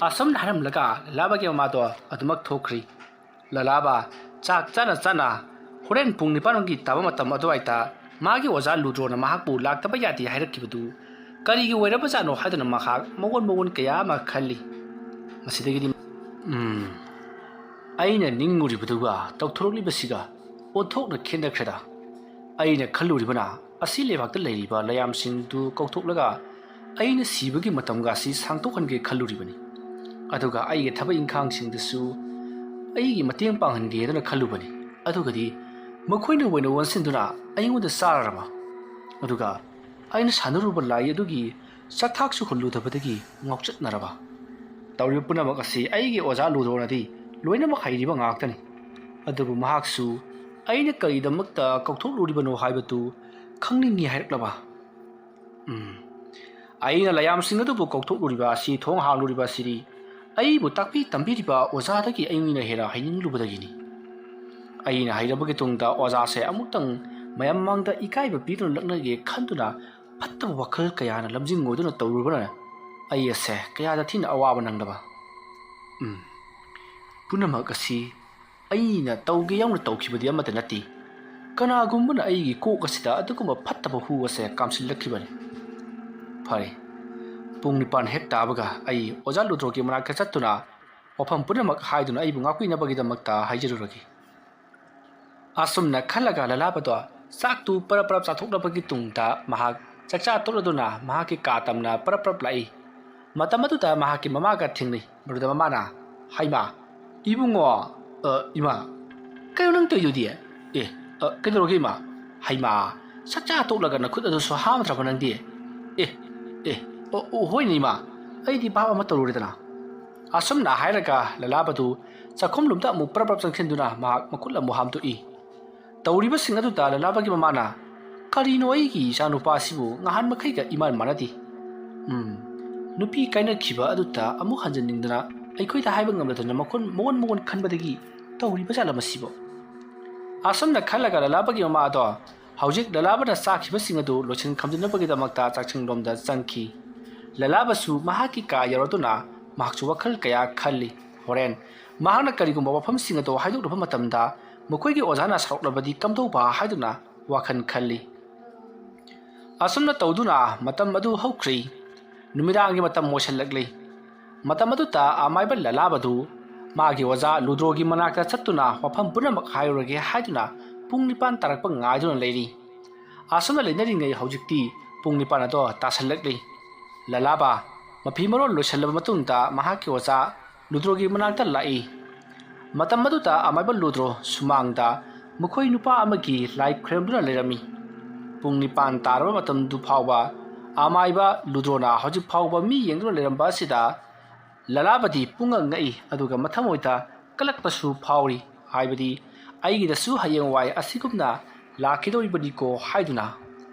ꯑꯁꯨꯝꯅ ꯍꯥꯏꯔꯝꯂꯒ ꯂꯂꯥꯕꯒꯤ ꯃꯃꯥꯗꯣ ꯑꯗꯨꯃꯛ ꯊꯣꯛꯈ꯭ꯔꯤ꯫ ꯂꯂꯥꯕ ꯆꯥꯛ ꯆꯥꯅ ꯆꯥꯅ ꯍꯣꯔꯦꯟ ꯄꯨꯡ ꯅꯤꯄꯥꯟꯒꯤ ꯇꯥꯕ ꯃꯇꯝ ꯑꯗꯨꯋꯥꯏꯗ ꯃꯥꯒꯤ ꯑꯣꯖꯥ ꯂꯨꯗ꯭ꯔꯣꯅ ꯃꯍꯥꯛꯄꯨ ꯂꯥꯛꯇꯕ ꯌꯥꯗꯦ ꯍꯥꯏꯔꯛꯈꯤꯕꯗꯨ ꯀꯔꯤꯒꯤ ꯑꯣꯏꯔꯕꯖꯥꯠꯅꯣ ꯍꯥꯏꯗꯨꯅ ꯃꯍꯥꯛ ꯃꯑꯣꯟ ꯃꯑꯣꯟ ꯀꯌꯥ ꯑꯃ ꯈꯜꯂꯤ꯫ ꯃꯁꯤꯗꯒꯤꯗꯤ, "ꯎꯝ, ꯑꯩꯅ ꯅꯤꯡꯉꯨꯔꯤꯕꯗꯨꯒ ꯇꯧꯊꯣꯔꯛꯂꯤꯕꯁꯤꯒ ꯑꯣꯟꯊꯣꯛꯅ ꯈꯦꯠꯅꯈ꯭ꯔꯦꯗ꯫ ꯑꯩꯅ ꯈꯜꯂꯨꯔꯤꯕꯅ ꯑꯁꯤ ꯂꯩꯕꯥꯛꯇ ꯂꯩꯔꯤꯕ ꯂꯩꯌꯥꯝꯁꯤꯡꯗꯨ ꯀꯧꯊꯣꯛꯂꯒ ꯑꯩꯅ ꯁꯤꯕꯒꯤ ꯃꯇꯝꯒ ꯑꯁꯤ ꯁꯥꯡꯗꯣꯛꯍꯟꯒꯦ ꯈꯜꯂꯨꯔꯤꯕꯅꯤ꯫ ꯑꯗꯨꯒ ꯑꯩꯒꯤ ꯊꯕꯛ ꯏꯪꯈꯥꯡꯁꯤꯡꯗꯁꯨ ꯑꯩꯒꯤ ꯃꯇꯦꯡ ꯄꯥꯡꯍꯟꯒꯦꯗꯅ ꯈꯜꯂꯨꯕꯅꯤ꯫ ꯑꯗꯨꯒꯗꯤ ꯃꯈꯣꯏꯅ ꯑꯣꯏꯅ ꯑꯣꯟꯁꯤꯟꯗꯨꯅ ꯑꯩꯉꯣꯟꯗ ꯆꯥꯔꯔꯕ꯫ ꯑꯗꯨꯒ ꯑꯩꯅ ꯁꯥꯟꯅꯔꯨꯕ ꯂꯥꯏ ꯑꯗꯨꯒꯤ ꯆꯥꯛꯊꯥꯛꯁꯨ ꯍꯨꯜꯂꯨꯗꯕꯗꯒꯤ ꯉꯥꯎꯆꯠꯅꯔꯕ꯫ ꯇꯧꯔꯤꯕ ꯄꯨꯝꯅꯃꯛ ꯑꯁꯤ ꯑꯩꯒꯤ ꯑꯣꯖꯥ ꯂꯨꯗ꯭ꯔꯣꯅꯗꯤ ꯂꯣꯏꯅꯃꯛ ꯍꯩꯔꯤꯕ ꯉꯥꯛꯇꯅꯤ꯫ ꯑꯗꯨꯕꯨ ꯃꯍꯥꯛꯁꯨ ꯑꯩꯅ ꯀꯔꯤꯗꯃꯛꯇ ꯀꯧꯊꯣꯛꯂꯨꯔꯤꯕꯅꯣ ꯍꯥꯏꯕꯗꯨ ꯈꯪꯅꯤꯡꯏ ꯍꯥꯏꯔꯛꯂꯕ꯫ ꯎꯝ, ꯑꯩꯅ ꯂꯩꯌꯥꯝꯁꯤꯡ ꯑꯗꯨꯕꯨ ꯀꯧꯊꯣꯛꯂꯨꯔꯤꯕ ꯑꯁꯤ, ꯊꯣꯡ ꯍꯥꯡꯂꯨꯔꯤꯕ ꯑꯁꯤꯗꯤ ꯑꯩꯕꯨ ꯇꯥꯛꯄꯤ ꯇꯝꯕꯤꯔꯤꯕ ꯑꯣꯖꯥꯗꯒꯤ ꯑꯩꯅ ꯍꯦꯟꯅ ꯍꯩꯅꯤꯡꯂꯨꯕꯗꯒꯤꯅꯤ꯫ ꯑꯩꯅ ꯍꯩꯔꯕꯒꯤ ꯇꯨꯡꯗ ꯑꯣꯖꯥꯁꯦ ꯑꯃꯨꯛꯇꯪ ꯃꯌꯥꯝ ꯃꯥꯡꯗ ꯏꯀꯥꯏꯕ ꯄꯤꯗꯨꯅ ꯂꯛꯅꯒꯦ ꯈꯟꯗꯨꯅ ꯐꯠꯇꯕ ꯋꯥꯈꯜ ꯀꯌꯥꯅ ꯂꯝꯖꯤꯡ ꯑꯣꯏꯗꯨꯅ ꯇꯧꯔꯨꯕꯅ ꯑꯩ ꯑꯁꯦ ꯀꯌꯥꯗ ꯊꯤꯅ ꯑꯋꯥꯕ ꯅꯪꯂꯕ꯫ ꯎꯝ, ꯄꯨꯝꯅꯃꯛ ꯑꯁꯤ ꯑꯩꯅ ꯇꯧꯒꯦ ꯌꯥꯎꯅ ꯇꯧꯈꯤꯕꯗꯤ ꯑꯃꯠꯇ ꯅꯠꯇꯦ꯫ ꯀꯅꯥꯒꯨꯝꯕꯅ ꯑꯩꯒꯤ ꯀꯣꯛ ꯑꯁꯤꯗ ꯑꯗꯨꯒꯨꯝꯕ ꯐꯠꯇꯕ ꯍꯨ ꯑꯁꯦ ꯀꯥꯝꯁꯤꯜꯂꯛꯈꯤꯕꯅꯤ꯫ ꯐꯔꯦ, ꯄꯨꯡ ꯅꯤꯄꯥꯟ ꯍꯦꯛ ꯇꯥꯕꯒ ꯑꯩ ꯑꯣꯖꯥ ꯂꯨꯗ꯭ꯔꯣꯒꯤ ꯃꯅꯥꯛꯇ ꯆꯠꯇꯨꯅ ꯋꯥꯐꯝ ꯄꯨꯝꯅꯃꯛ ꯍꯥꯏꯗꯨꯅ ꯑꯩꯕꯨ ꯉꯥꯛꯄꯤꯅꯕꯒꯤꯗꯃꯛꯇ ꯍꯥꯏꯖꯔꯨꯔꯒꯦ꯫ ꯑꯁꯨꯝꯅ ꯈꯜꯂꯒ ꯂꯂꯥꯕꯗꯣ ꯆꯥꯛꯇꯨ ꯄꯔꯞ ꯄꯔꯞ ꯆꯥꯊꯣꯛꯂꯕꯒꯤ ꯇꯨꯡꯗ ꯃꯍꯥꯛ ꯆꯥꯛꯆꯥ ꯇꯣꯛꯂꯗꯨꯅ ꯃꯍꯥꯛꯀꯤ ꯀꯥ ꯇꯝꯅ ꯄꯔꯞ ꯄꯔꯞ ꯂꯥꯛꯏ꯫ ꯃꯇꯝ ꯑꯗꯨꯗ ꯃꯍꯥꯛꯀꯤ ꯃꯃꯥꯒ ꯊꯦꯡꯅꯩ꯫ ꯃꯗꯨꯗ ꯃꯃꯥꯅ, "ꯍꯩꯃꯥ, ꯏꯕꯨꯡꯉꯣ, ꯑ, ꯏꯃꯥ, ꯀꯩꯅꯣ ꯅꯪ ꯇꯧꯔꯤꯗꯨꯗꯤ? ꯑꯦ, ꯑ, ꯀꯩꯗꯧꯔꯒꯦ ꯏꯃꯥ? ꯍꯩꯃꯥ, ꯆꯥꯛꯆꯥ ꯇꯣꯛꯂꯒ ꯅꯈꯨꯠ ꯑꯗꯨꯁꯨ ꯍꯥꯝꯗ꯭ꯔꯕ ꯅꯪꯗꯤ? ꯑꯦ, ꯑꯦ, ꯑꯣ, ꯑꯣ, ꯍꯣꯏꯅꯦ ꯏꯃꯥ, ꯑꯩꯗꯤ ꯚꯥꯞ ꯑꯃ ꯇꯧꯔꯨꯔꯦꯗꯅ"꯫ ꯑꯁꯨꯝꯅ ꯍꯥꯏꯔꯒ ꯂꯂꯥꯕꯗꯨ ꯆꯥꯛꯈꯨꯝꯂꯣꯝꯗ ꯑꯃꯨꯛ ꯄ꯭ꯔꯞ ꯄ꯭ꯔꯞ ꯆꯪꯁꯤꯟꯗꯨꯅ ꯃꯍꯥꯛ ꯃꯈꯨꯠ ꯑꯃꯨꯛ ꯍꯥꯝꯗꯣꯛꯏ꯫ ꯇꯧꯔꯤꯕꯁꯤꯡ ꯑꯗꯨꯗ ꯂꯂꯥꯕꯒꯤ ꯃꯃꯥꯅ, "ꯀꯔꯤꯅꯣ ꯑꯩꯒꯤ ꯏꯆꯥꯅꯨꯄꯥꯁꯤꯕꯨ ꯉꯍꯥꯟ ꯃꯈꯩꯒ ꯏꯃꯥꯟ ꯃꯥꯟꯅꯗꯦ꯫ ꯎꯝ, ꯅꯨꯄꯤ ꯀꯥꯏꯅꯈꯤꯕ ꯑꯗꯨꯗ ꯑꯃꯨꯛ ꯍꯟꯖꯟꯅꯤꯡꯗꯅ ꯑꯩꯈꯣꯏꯗ ꯍꯥꯏꯕ ꯉꯝꯂꯗꯅ ꯃꯈꯣꯟ ꯃꯉꯣꯟ ꯃꯉꯣꯟ ꯈꯟꯕꯗꯒꯤ ꯇꯧꯔꯤꯕ ꯖꯥꯠꯂ ꯃꯁꯤꯕꯣ?" ꯑꯁꯨꯝꯅ ꯈꯜꯂꯒ ꯂꯂꯥꯕꯒꯤ ꯃꯃꯥ ꯑꯗꯣ ꯍꯧꯖꯤꯛ ꯂꯂꯥꯕꯅ ꯆꯥꯈꯤꯕꯁꯤꯡ ꯑꯗꯨ ꯂꯣꯏꯁꯤꯟ ꯈꯝꯖꯤꯟꯅꯕꯒꯤꯗꯃꯛꯇ ꯆꯥꯛꯁꯪꯂꯣꯝꯗ ꯆꯪꯈꯤ꯫ ꯂꯂꯥꯕꯁꯨ ꯃꯍꯥꯛꯀꯤ ꯀꯥ ꯌꯧꯔꯗꯨꯅ ꯃꯍꯥꯛꯁꯨ ꯋꯥꯈꯜ ꯀꯌꯥ ꯈꯜꯂꯤ꯫ ꯍꯣꯔꯦꯟ ꯃꯍꯥꯛꯅ ꯀꯔꯤꯒꯨꯝꯕ ꯋꯥꯐꯝꯁꯤꯡ ꯑꯗꯨ ꯍꯥꯏꯗꯣꯛꯂꯨꯕ ꯃꯇꯝꯗ ꯃꯈꯣꯏꯒꯤ ꯑꯣꯖꯥꯅ ꯁꯥꯎꯔꯛꯂꯕꯗꯤ ꯀꯝꯗꯧꯕ ꯍꯥꯏꯗꯨꯅ ꯋꯥꯈꯜ ꯈꯜꯂꯤ꯫ ꯑꯁꯨꯝꯅ ꯇꯧꯗꯨꯅ ꯃꯇꯝ ꯑꯗꯨ ꯍꯧꯈ꯭ꯔꯤ꯫ ꯅꯨꯃꯤꯗꯥꯡꯒꯤ ꯃꯇꯝ ꯑꯣꯏꯁꯤꯜꯂꯛꯂꯤ꯫ ꯃꯇꯝ ꯑꯗꯨꯗ ꯑꯃꯥꯏꯕ ꯂꯂꯥꯕꯗꯨ ꯃꯥꯒꯤ ꯑꯣꯖꯥ ꯂꯨꯗ꯭ꯔꯣꯒꯤ ꯃꯅꯥꯛꯇ ꯆꯠꯇꯨꯅ ꯋꯥꯐꯝ ꯄꯨꯝꯅꯃꯛ ꯍꯥꯏꯔꯨꯔꯒꯦ ꯍꯥꯏꯗꯨꯅ ꯄꯨꯡ ꯅꯤꯄꯥꯟ ꯇꯥꯔꯛꯄ ꯉꯥꯏꯗꯨꯅ ꯂꯩꯔꯤ꯫ ꯑꯁꯨꯝꯅ ꯂꯩꯅꯔꯤꯉꯩ ꯍꯧꯖꯤꯛꯇꯤ ꯄꯨꯡ ꯅꯤꯄꯥꯟ ꯑꯗꯣ ꯇꯥꯁꯜꯂꯛꯂꯤ꯫ ꯂꯂꯥꯕ ꯃꯐꯤ ꯃꯔꯣꯜ ꯂꯣꯏꯁꯤꯜꯂꯕ ꯃꯇꯨꯡꯗ ꯃꯍꯥꯛꯀꯤ ꯑꯣꯖꯥ ꯂꯨꯗ꯭ꯔꯣꯒꯤ ꯃꯅꯥꯛꯇ ꯂꯥꯛꯏ꯫ ꯃꯇꯝ ꯑꯗꯨꯗ ꯑꯃꯥꯏꯕ ꯂꯨꯗ꯭ꯔꯣ ꯁꯨꯃꯥꯡꯗ ꯃꯈꯣꯏ ꯅꯨꯄꯥ ꯑꯃꯒꯤ ꯂꯥꯏ ꯈꯣꯏꯔꯝꯗꯨꯅ ꯂꯩꯔꯝꯃꯤ꯫ ꯄꯨꯡ ꯅꯤꯄꯥꯟ ꯇꯥꯔꯕ ꯃꯇꯝꯗꯨ ꯐꯥꯎꯕ ꯑꯃꯥꯏꯕ ꯂꯨꯗ꯭ꯔꯣꯅ ꯍꯧꯖꯤꯛ ꯐꯥꯎꯕ ꯃꯤ ꯌꯦꯡꯗꯨꯅ ꯂꯩꯔꯝꯕ ꯑꯁꯤꯗ ꯂꯂꯥꯕꯗꯤ ꯄꯨꯡꯉꯛ ꯉꯛꯏ, ꯑꯗꯨꯒ ꯃꯊꯃꯣꯏꯗ ꯀꯜꯂꯛꯄꯁꯨ ꯐꯥꯎꯔꯤ꯫ ꯍꯥꯏꯕꯗꯤ, "ꯑꯩꯒꯤꯗꯁꯨ ꯍꯌꯦꯡꯋꯥꯏ ꯑꯁꯤꯒꯨꯝꯅ ꯂꯥꯛꯈꯤꯗꯧꯔꯤꯕꯅꯤꯀꯣ" ꯍꯥꯏꯗꯨꯅ꯫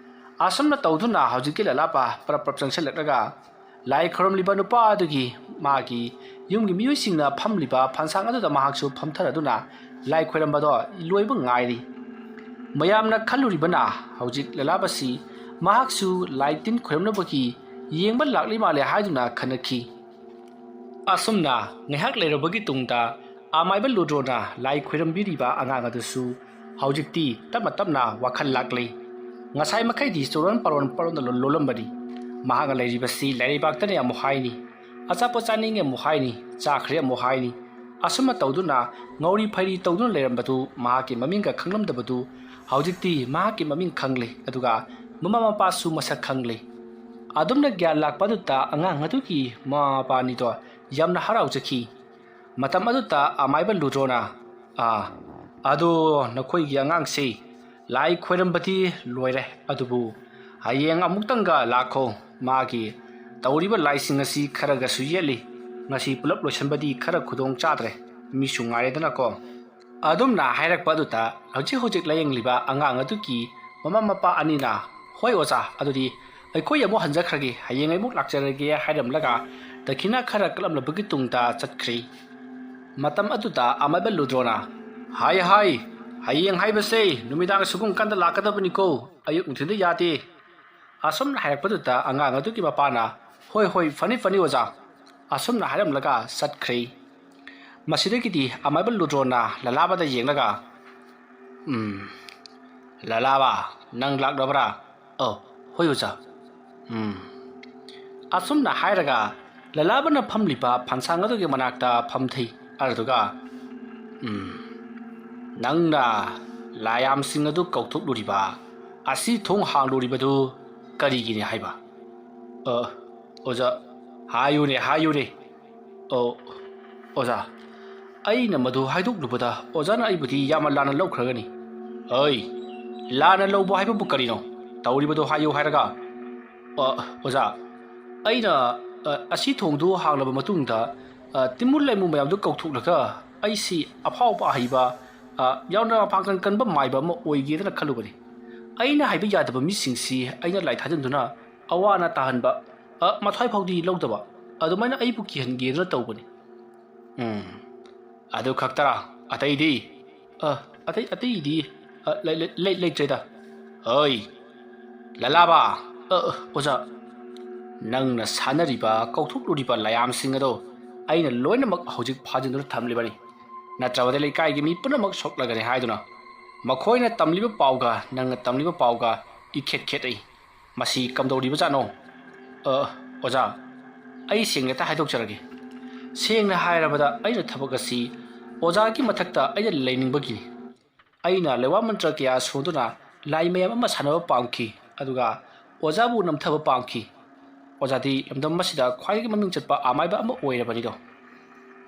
ꯑꯁꯨꯝꯅ ꯇꯧꯗꯨꯅ ꯍꯧꯖꯤꯛꯀꯤ ꯂꯂꯥꯕ ꯄꯔꯞ ꯄꯔꯞ ꯆꯪꯁꯤꯜꯂꯛꯂꯒ ꯂꯥꯏ ꯈꯨꯔꯨꯝꯂꯤꯕ ꯅꯨꯄꯥ ꯑꯗꯨꯒꯤ ꯃꯥꯒꯤ ꯌꯨꯝꯒꯤ ꯃꯤꯑꯣꯏꯁꯤꯡꯅ ꯐꯝꯂꯤꯕ ꯐꯝꯁꯥꯡ ꯑꯗꯨꯗ ꯃꯍꯥꯛꯁꯨ ꯐꯝꯊꯔꯗꯨꯅ ꯂꯥꯏ ꯈꯣꯏꯔꯝꯕꯗꯣ ꯂꯣꯏꯕ ꯉꯥꯏꯔꯤ꯫ ꯃꯌꯥꯝꯅ ꯈꯜꯂꯨꯔꯤꯕꯅ ꯍꯧꯖꯤꯛ ꯂꯂꯥꯕꯁꯤ ꯃꯍꯥꯛꯁꯨ ꯂꯥꯏ ꯇꯤꯟ ꯈꯣꯏꯔꯝꯅꯕꯒꯤ ꯌꯦꯡꯕ ꯂꯥꯛꯂꯤ ꯃꯥꯜꯂꯦ ꯍꯥꯏꯗꯨꯅ ꯈꯟꯅꯈꯤ꯫ ꯑꯁꯨꯝꯅ ꯉꯥꯏꯍꯥꯛ ꯂꯩꯔꯕꯒꯤ ꯇꯨꯡꯗ ꯑꯃꯥꯏꯕ ꯂꯨꯗ꯭ꯔꯣꯅ ꯂꯥꯏ ꯈꯣꯏꯔꯝꯕꯤꯔꯤꯕ ꯑꯉꯥꯡ ꯑꯗꯨꯁꯨ ꯍꯧꯖꯤꯛꯇꯤ ꯇꯞꯅ ꯇꯞꯅ ꯋꯥꯈꯜ ꯂꯥꯛꯂꯦ꯫ ꯉꯁꯥꯏ ꯃꯈꯩꯗꯤ ꯆꯨꯔꯣꯟ ꯄꯥꯔꯣꯟ ꯄꯥꯔꯣꯟꯗ ꯂꯣ-, ꯂꯣꯜꯂꯝꯕꯅꯤ꯫ ꯃꯍꯥꯛꯅ ꯂꯩꯔꯤꯕꯁꯤ ꯂꯩꯔꯩꯕꯥꯛꯇꯅꯤ ꯑꯃꯨꯛ ꯍꯥꯏꯅꯤ, ꯑꯆꯥꯄꯣꯠ ꯆꯥꯅꯤꯡꯉꯦ ꯑꯃꯨꯛ ꯍꯥꯏꯅꯤ, ꯆꯥꯈ꯭ꯔꯦ ꯑꯃꯨꯛ ꯍꯥꯏꯅꯤ꯫ ꯑꯁꯨꯝꯅ ꯇꯧꯗꯨꯅ ꯉꯧꯔꯤ ꯐꯩꯔꯤ ꯇꯧꯗꯨꯅ ꯂꯩꯔꯝꯕꯗꯨ ꯃꯍꯥꯛꯀꯤ ꯃꯃꯤꯡꯒ ꯈꯪꯂꯝꯗꯕꯗꯨ ꯍꯧꯖꯤꯛꯇꯤ ꯃꯍꯥꯛꯀꯤ ꯃꯃꯤꯡ ꯈꯪꯂꯦ, ꯑꯗꯨꯒ ꯃꯃꯥ ꯃꯄꯥꯁꯨ ꯃꯁꯛ ꯈꯪꯂꯦ꯫ ꯑꯗꯨꯝꯅ ꯒ꯭ꯌꯥꯟ ꯂꯥꯛꯄ ꯑꯗꯨꯗ ꯑꯉꯥꯡ ꯑꯗꯨꯒꯤ ꯃꯃꯥ ꯃꯄꯥ ꯑꯅꯤꯗꯣ ꯌꯥꯝꯅ ꯍꯔꯥꯎꯖꯈꯤ꯫ ꯃꯇꯝ ꯑꯗꯨꯗ ꯑꯃꯥꯏꯕ ꯂꯨꯗ꯭ꯔꯣꯅ, "ꯑꯥ, ꯑꯗꯣ ꯅꯈꯣꯏꯒꯤ ꯑꯉꯥꯡꯁꯤ ꯂꯥꯏ ꯈꯣꯏꯔꯝꯕꯗꯤ ꯂꯣꯏꯔꯦ, ꯑꯗꯨꯕꯨ ꯍꯌꯦꯡ ꯑꯃꯨꯛꯇꯪꯒ ꯂꯥꯛꯈꯣ꯫ ꯃꯥꯒꯤ ꯇꯧꯔꯤꯕ ꯂꯥꯏꯁꯤꯡ ꯑꯁꯤ ꯈꯔꯒꯁꯨ ꯌꯦꯠꯂꯤ꯫ ꯉꯁꯤ ꯄꯨꯂꯞ ꯂꯣꯏꯁꯤꯟꯕꯗꯤ ꯈꯔ ꯈꯨꯗꯣꯡ ꯆꯥꯗ꯭ꯔꯦ, ꯃꯤꯁꯨ ꯉꯥꯏꯔꯦꯗꯅꯀꯣ"꯫ ꯑꯗꯨꯝꯅ ꯍꯥꯏꯔꯛꯄ ꯑꯗꯨꯗ ꯍꯧꯖꯤꯛ ꯍꯧꯖꯤꯛ ꯂꯥꯌꯦꯡꯂꯤꯕ ꯑꯉꯥꯡ ꯑꯗꯨꯒꯤ ꯃꯃꯥ ꯃꯄꯥ ꯑꯅꯤꯅ, "ꯍꯣꯏ ꯑꯣꯖꯥ, ꯑꯗꯨꯗꯤ ꯑꯩꯈꯣꯏ ꯑꯃꯨꯛ ꯍꯟꯖꯈ꯭ꯔꯒꯦ, ꯍꯌꯦꯡ ꯑꯃꯨꯛ ꯂꯥꯛꯆꯔꯒꯦ" ꯍꯥꯏꯔꯝꯂꯒ ꯗꯈꯤꯅꯥ ꯈꯔ ꯀꯠꯂꯝꯂꯕꯒꯤ ꯇꯨꯡꯗ ꯆꯠꯈ꯭ꯔꯦ꯫ ꯃꯇꯝ ꯑꯗꯨꯗ ꯑꯃꯥꯏꯕ ꯂꯨꯗ꯭ꯔꯣꯅ, "ꯍꯥꯏ ꯍꯥꯏ, ꯍꯌꯦꯡ ꯍꯥꯏꯕꯁꯦ ꯅꯨꯃꯤꯗꯥꯡ ꯁꯨꯒꯨꯝ ꯀꯥꯟꯗ ꯂꯥꯛꯀꯗꯕꯅꯤꯀꯣ, ꯑꯌꯨꯛ ꯅꯨꯡꯊꯤꯟꯗ ꯌꯥꯗꯦ"꯫ ꯑꯁꯨꯝꯅ ꯍꯥꯏꯔꯛꯄꯗꯨꯗ ꯑꯉꯥꯡ ꯑꯗꯨꯒꯤ ꯃꯄꯥꯅ, "ꯍꯣꯏ ꯍꯣꯏ, ꯐꯅꯤ ꯐꯅꯤ ꯑꯣꯖꯥ"꯫ ꯑꯁꯨꯝꯅ ꯍꯥꯏꯔꯝꯂꯒ ꯆꯠꯈ꯭ꯔꯦ꯫ ꯃꯁꯤꯗꯒꯤꯗꯤ ꯑꯃꯥꯏꯕ ꯂꯨꯗ꯭ꯔꯣꯅ ꯂꯂꯥꯕꯗ ꯌꯦꯡꯂꯒ, "ꯎꯝ, ꯂꯂꯥꯕ, ꯅꯪ ꯂꯥꯛꯂꯕ꯭ꯔꯥ?" "ꯑꯣ, ꯍꯣꯏ ꯑꯣꯖꯥ"꯫ "ꯎꯝ"꯫ ꯑꯁꯨꯝꯅ ꯍꯥꯏꯔꯒ ꯂꯂꯥꯕꯅ ꯐꯝꯂꯤꯕ ꯐꯟꯁꯥꯡ ꯑꯗꯨꯒꯤ ꯃꯅꯥꯛꯇ ꯐꯝꯊꯩ꯫ ꯑꯗꯨꯗꯨꯒ, "ꯎꯝ, ꯅꯪꯅ ꯂꯥꯏꯌꯥꯝꯁꯤꯡ ꯑꯗꯨ ꯀꯧꯊꯣꯛꯂꯨꯔꯤꯕ, ꯑꯁꯤ ꯊꯣꯡ ꯍꯥꯡꯂꯨꯔꯤꯕꯗꯨ ꯀꯔꯤꯒꯤꯅꯤ ꯍꯥꯏꯕ?" "ꯑ, ꯑꯣꯖꯥ, ꯍꯥꯏꯌꯨꯅꯦ, ꯍꯥꯏꯌꯨꯅꯦ"꯫ "ꯑꯣ, ꯑꯣꯖꯥ, ꯑꯩꯅ ꯃꯗꯨ ꯍꯥꯏꯗꯣꯛꯂꯨꯕꯗ ꯑꯣꯖꯥꯅ ꯑꯩꯕꯨꯗꯤ ꯌꯥꯝꯅ ꯂꯥꯟꯅ ꯂꯧꯈ꯭ꯔꯒꯅꯤ"꯫ "ꯑꯩ, ꯂꯥꯟꯅ ꯂꯧꯕ ꯍꯥꯏꯕꯕꯨ ꯀꯔꯤꯅꯣ? ꯇꯧꯔꯤꯕꯗꯣ ꯍꯥꯏꯌꯨ ꯍꯥꯏꯔꯒ"꯫ "ꯑ, ꯑꯣꯖꯥ, ꯑꯩꯅ, ꯑ, ꯑꯁꯤ ꯊꯣꯡꯗꯨ ꯍꯥꯡꯂꯕ ꯃꯇꯨꯡꯗ, ꯑ, ꯇꯤꯃꯨ ꯂꯩꯃꯨ ꯃꯌꯥꯝꯗꯨ ꯀꯧꯊꯣꯛꯂꯒ ꯑꯩꯁꯤ ꯑꯐꯥꯎꯕ ꯑꯍꯩꯕ, ꯑ, ꯌꯥꯝꯅ ꯃꯄꯥꯡꯒꯜ ꯀꯟꯕ ꯃꯥꯏꯕ ꯑꯃ ꯑꯣꯏꯒꯦꯗꯅ ꯈꯜꯂꯨꯕꯅꯤ꯫ ꯑꯩꯅ ꯍꯥꯏꯕ ꯌꯥꯗꯕ ꯃꯤꯁꯤꯡꯁꯤ ꯑꯩꯅ ꯂꯥꯏ ꯊꯥꯖꯤꯟꯗꯨꯅ ꯑꯋꯥ ꯑꯅꯥ ꯇꯥꯍꯟꯕ, ꯑ, ꯃꯊ꯭ꯋꯥꯏ ꯐꯥꯎꯗꯤ ꯂꯧꯗꯕ, ꯑꯗꯨꯃꯥꯏꯅ ꯑꯩꯕꯨ ꯀꯤꯍꯟꯒꯦꯗꯅ ꯇꯧꯕꯅꯤ"꯫ "ꯎꯝ, ꯑꯗꯨ ꯈꯛꯇꯔꯥ? ꯑꯇꯩꯗꯤ?" "ꯑ, ꯑꯇꯩ, ꯑꯇꯩꯗꯤ, ꯑ, ꯂꯩ-, ꯂꯩ-, ꯂꯩ-, ꯂꯩꯇ꯭ꯔꯦꯗ"꯫ "ꯑꯣꯏ, ꯂꯂꯥꯕ"꯫ "ꯑ, ꯑ, ꯑꯣꯖꯥ"꯫ "ꯅꯪꯅ ꯁꯥꯟꯅꯔꯤꯕ, ꯀꯧꯊꯣꯛꯂꯨꯔꯤꯕ ꯂꯥꯏꯌꯥꯝꯁꯤꯡ ꯑꯗꯣ ꯑꯩꯅ ꯂꯣꯏꯅꯃꯛ ꯍꯧꯖꯤꯛ ꯐꯥꯖꯤꯟꯗꯨꯅ ꯊꯝꯂꯤꯕꯅꯤ꯫ ꯅꯠꯇ꯭ꯔꯕꯗꯤ ꯂꯩꯀꯥꯏꯒꯤ ꯃꯤ ꯄꯨꯝꯅꯃꯛ ꯁꯣꯛꯂꯒꯅꯤ ꯍꯥꯏꯗꯨꯅ꯫ ꯃꯈꯣꯏꯅ ꯇꯝꯂꯤꯕ ꯄꯥꯎꯒ ꯅꯪꯅ ꯇꯝꯂꯤꯕ ꯄꯥꯎꯒ ꯏꯈꯦꯠ ꯈꯦꯠꯅꯩ꯫ ꯃꯁꯤ ꯀꯝꯗꯧꯔꯤꯕꯖꯥꯠꯅꯣ? ꯑ, ꯑꯣꯖꯥ, ꯑꯩ ꯁꯦꯡꯅ ꯍꯦꯛꯇ ꯍꯥꯏꯗꯣꯛꯆꯔꯒꯦ꯫ ꯁꯦꯡꯅ ꯍꯥꯏꯔꯕꯗ, ꯑꯩꯅ ꯊꯕꯛ ꯑꯁꯤ ꯑꯣꯖꯥꯒꯤ ꯃꯊꯛꯇ ꯑꯩꯅ ꯂꯩꯅꯤꯡꯕꯒꯤꯅꯤ꯫ ꯑꯩꯅ ꯂꯩꯋꯥ ꯃꯟꯇ꯭ꯔ ꯀꯌꯥ ꯁꯣꯟꯗꯨꯅ ꯂꯥꯏ ꯃꯌꯥꯝ ꯑꯃ ꯁꯥꯟꯅꯕ ꯄꯥꯝꯈꯤ, ꯑꯗꯨꯒ ꯑꯣꯖꯥꯕꯨ ꯅꯝꯊꯕ ꯄꯥꯝꯈꯤ꯫ ꯑꯣꯖꯥꯗꯤ ꯂꯝꯗꯝ ꯑꯁꯤꯗ ꯈ꯭ꯋꯥꯏꯗꯒꯤ ꯃꯃꯤꯡ ꯆꯠꯄ ꯑꯃꯥꯏꯕ ꯑꯃ ꯑꯣꯏꯔꯕꯅꯤꯗꯣ꯫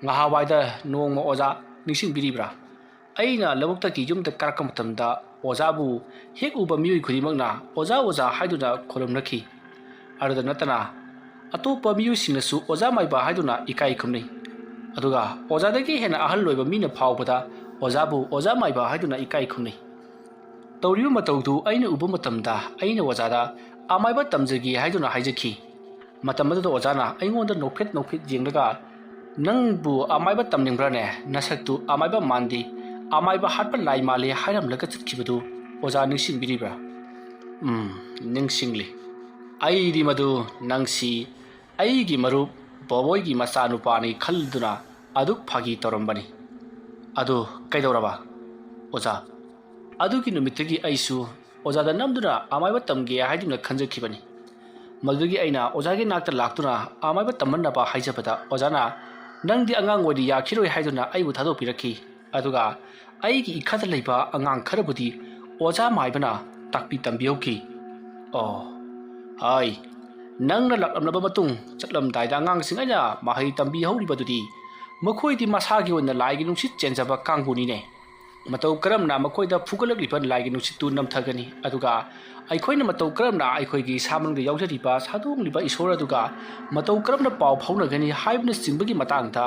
ꯉꯍꯥꯟꯋꯥꯏꯗ ꯅꯣꯡꯃ ꯑꯣꯖꯥ ꯅꯤꯡꯁꯤꯡꯕꯤꯔꯤꯕ꯭ꯔꯥ? ꯑꯩꯅ ꯂꯧꯕꯨꯛꯇꯒꯤ ꯌꯨꯝꯗ ꯀꯥꯔꯛꯄ ꯃꯇꯝꯗ ꯑꯣꯖꯥꯕꯨ ꯍꯦꯛ ꯎꯕ ꯃꯤꯑꯣꯏ ꯈꯨꯗꯤꯡꯃꯛꯅ "ꯑꯣꯖꯥ, ꯑꯣꯖꯥ" ꯍꯥꯏꯗꯨꯅ ꯈꯨꯔꯨꯝꯅꯈꯤ꯫ ꯑꯗꯨꯗ ꯅꯠꯇꯅ ꯑꯇꯣꯞꯄ ꯃꯤꯑꯣꯏꯁꯤꯡꯅꯁꯨ "ꯑꯣꯖꯥ ꯃꯥꯏꯕ" ꯍꯥꯏꯗꯨꯅ ꯏꯀꯥꯏ ꯈꯨꯝꯅꯩ꯫ ꯑꯗꯨꯒ ꯑꯣꯖꯥꯗꯒꯤ ꯍꯦꯟꯅ ꯑꯍꯜ ꯑꯣꯏꯕ ꯃꯤꯅ ꯐꯥꯎꯕꯗ ꯑꯣꯖꯥꯕꯨ "ꯑꯣꯖꯥ ꯃꯥꯏꯕ" ꯍꯥꯏꯗꯨꯅ ꯏꯀꯥꯏ ꯈꯨꯝꯅꯩ꯫ ꯇꯧꯔꯤꯕ ꯃꯇꯧꯗꯨ ꯑꯩꯅ ꯎꯕ ꯃꯇꯝꯗ ꯑꯩꯅ ꯑꯣꯖꯥꯗ "ꯑꯃꯥꯏꯕ ꯇꯝꯖꯒꯦ" ꯍꯥꯏꯗꯨꯅ ꯍꯥꯏꯖꯈꯤ꯫ ꯃꯇꯝ ꯑꯗꯨꯗ ꯑꯣꯖꯥꯅ ꯑꯩꯉꯣꯟꯗ ꯅꯣꯛꯐꯦꯠ ꯅꯣꯛꯐꯦꯠ ꯌꯦꯡꯂꯒ, "ꯅꯪꯕꯨ ꯑꯃꯥꯏꯕ ꯇꯝꯅꯤꯡꯕ꯭ꯔꯥꯅꯦ? ꯅꯁꯛꯇꯨ ꯑꯃꯥꯏꯕ ꯃꯥꯟꯗꯦ, ꯑꯃꯥꯏꯕ ꯍꯥꯠꯄ ꯂꯥꯏ ꯃꯥꯜꯂꯦ" ꯍꯥꯏꯔꯝꯂꯒ ꯆꯠꯈꯤꯕꯗꯨ ꯑꯣꯖꯥ ꯅꯤꯡꯁꯤꯡꯕꯤꯔꯤꯕ꯭ꯔꯥ? ꯎꯝ, ꯅꯤꯡꯁꯤꯡꯂꯤ꯫ ꯑꯩꯗꯤ ꯃꯗꯨ ꯅꯪꯁꯤ ꯑꯩꯒꯤ ꯃꯔꯨꯞ ꯕꯣꯕꯣꯏꯒꯤ ꯃꯆꯥꯅꯨꯄꯥꯅꯤ ꯈꯜꯗꯨꯅ ꯑꯗꯨꯛ ꯐꯥꯒꯤ ꯇꯧꯔꯝꯕꯅꯤ꯫ ꯑꯗꯨ ꯀꯩꯗꯧꯔꯕ? ꯑꯣꯖꯥ, ꯑꯗꯨꯒꯤ ꯅꯨꯃꯤꯠꯇꯒꯤ ꯑꯩꯁꯨ ꯑꯣꯖꯥꯗ ꯅꯝꯗꯨꯅ ꯑꯃꯥꯏꯕ ꯇꯝꯒꯦ ꯍꯥꯏꯗꯨꯅ ꯈꯟꯖꯈꯤꯕꯅꯤ꯫ ꯃꯗꯨꯗꯒꯤ ꯑꯩꯅ ꯑꯣꯖꯥꯒꯤ ꯅꯥꯛꯇ ꯂꯥꯛꯇꯨꯅ ꯑꯃꯥꯏꯕ ꯇꯝꯍꯟꯅꯕ ꯍꯥꯏꯖꯕꯗ, ꯑꯣꯖꯥꯅ "ꯅꯪꯗꯤ ꯑꯉꯥꯡ ꯑꯣꯏꯔꯤ, ꯌꯥꯈꯤꯔꯣꯏ" ꯍꯥꯏꯗꯨꯅ ꯑꯩꯕꯨ ꯊꯥꯗꯣꯛꯄꯤꯔꯛꯈꯤ꯫ ꯑꯗꯨꯒ ꯑꯩꯒꯤ ꯏꯈꯥꯗ ꯂꯩꯕ ꯑꯉꯥꯡ ꯈꯔꯕꯨꯗꯤ ꯑꯣꯖꯥ ꯃꯥꯏꯕꯅ ꯇꯥꯛꯄꯤ ꯇꯝꯕꯤꯍꯧꯈꯤ꯫ ꯑꯣ, ꯍꯥꯏ, ꯅꯪꯅ ꯂꯥꯛꯂꯝꯂꯕ ꯃꯇꯨꯡ ꯆꯠꯂꯝꯗꯥꯏꯗ ꯑꯉꯥꯡꯁꯤꯡ ꯑꯩꯅ ꯃꯍꯩ ꯇꯝꯕꯤꯍꯧꯔꯤꯕꯗꯨꯗꯤ ꯃꯈꯣꯏꯗꯤ ꯃꯁꯥꯒꯤ ꯑꯣꯏꯅ ꯂꯥꯏꯒꯤ ꯅꯨꯡꯁꯤꯠ ꯆꯦꯟꯖꯕ ꯀꯥꯡꯕꯨꯅꯤꯅꯦ꯫ ꯃꯇꯧ ꯀꯔꯝꯅ ꯃꯈꯣꯏꯗ ꯐꯨꯒꯠꯂꯛꯂꯤꯕ ꯂꯥꯏꯒꯤ ꯅꯨꯡꯁꯤꯠꯇꯨ ꯅꯝꯊꯒꯅꯤ, ꯑꯗꯨꯒ ꯑꯩꯈꯣꯏꯅ ꯃꯇꯧ ꯀꯔꯝꯅ ꯑꯩꯈꯣꯏꯒꯤ ꯏꯁꯥ ꯃꯅꯨꯡꯗ ꯌꯥꯎꯖꯔꯤꯕ ꯁꯥꯗꯣꯡꯂꯤꯕ ꯏꯁꯣꯔ ꯑꯗꯨꯒ ꯃꯇꯧ ꯀꯔꯝꯅ ꯄꯥꯎ ꯐꯥꯎꯅꯒꯅꯤ ꯍꯥꯏꯕꯅꯆꯤꯡꯕꯒꯤ ꯃꯇꯥꯡꯗ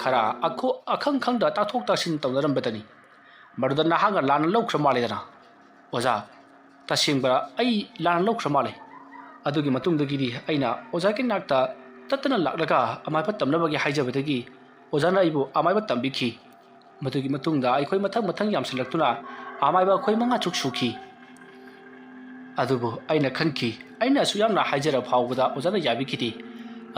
ꯈꯔ ꯑꯈꯣ-, ꯑꯈꯪ ꯈꯪꯗ ꯇꯥꯊꯣꯛ ꯇꯥꯁꯤꯟ ꯇꯧꯅꯔꯝꯕꯗꯅꯤ꯫ ꯃꯗꯨꯗ ꯅꯍꯥꯛꯅ ꯂꯥꯟꯅ ꯂꯧꯈ꯭ꯔ ꯃꯥꯜꯂꯦꯗꯅ꯫ ꯑꯣꯖꯥ, ꯇꯁꯦꯡꯕ ꯑꯩ ꯂꯥꯟꯅ ꯂꯧꯈ꯭ꯔ ꯃꯥꯜꯂꯦ꯫ ꯑꯗꯨꯒꯤ ꯃꯇꯨꯡꯗꯒꯤꯗꯤ ꯑꯩꯅ ꯑꯣꯖꯥꯒꯤ ꯅꯥꯛꯇ ꯇꯠꯇꯅ ꯂꯥꯛꯂꯒ ꯑꯃꯥꯏꯕ ꯇꯝꯅꯕꯒꯤ ꯍꯥꯏꯖꯕꯗꯒꯤ ꯑꯣꯖꯥꯅ ꯑꯩꯕꯨ ꯑꯃꯥꯏꯕ ꯇꯝꯕꯤꯈꯤ꯫ ꯃꯗꯨꯒꯤ ꯃꯇꯨꯡꯗ ꯑꯩꯈꯣꯏ ꯃꯊꯪ ꯃꯊꯪ ꯌꯥꯝꯁꯤꯜꯂꯛꯇꯨꯅ ꯑꯃꯥꯏꯕ ꯑꯩꯈꯣꯏ ꯃꯉꯥ ꯇꯔꯨꯛ ꯁꯨꯈꯤ꯫ ꯑꯗꯨꯕꯨ ꯑꯩꯅ ꯈꯟꯈꯤ, ꯑꯩꯅ ꯑꯁꯨꯛ ꯌꯥꯝꯅ ꯍꯥꯏꯖꯔ ꯐꯥꯎꯕꯗ ꯑꯣꯖꯥꯅ ꯌꯥꯕꯤꯈꯤꯗꯦ꯫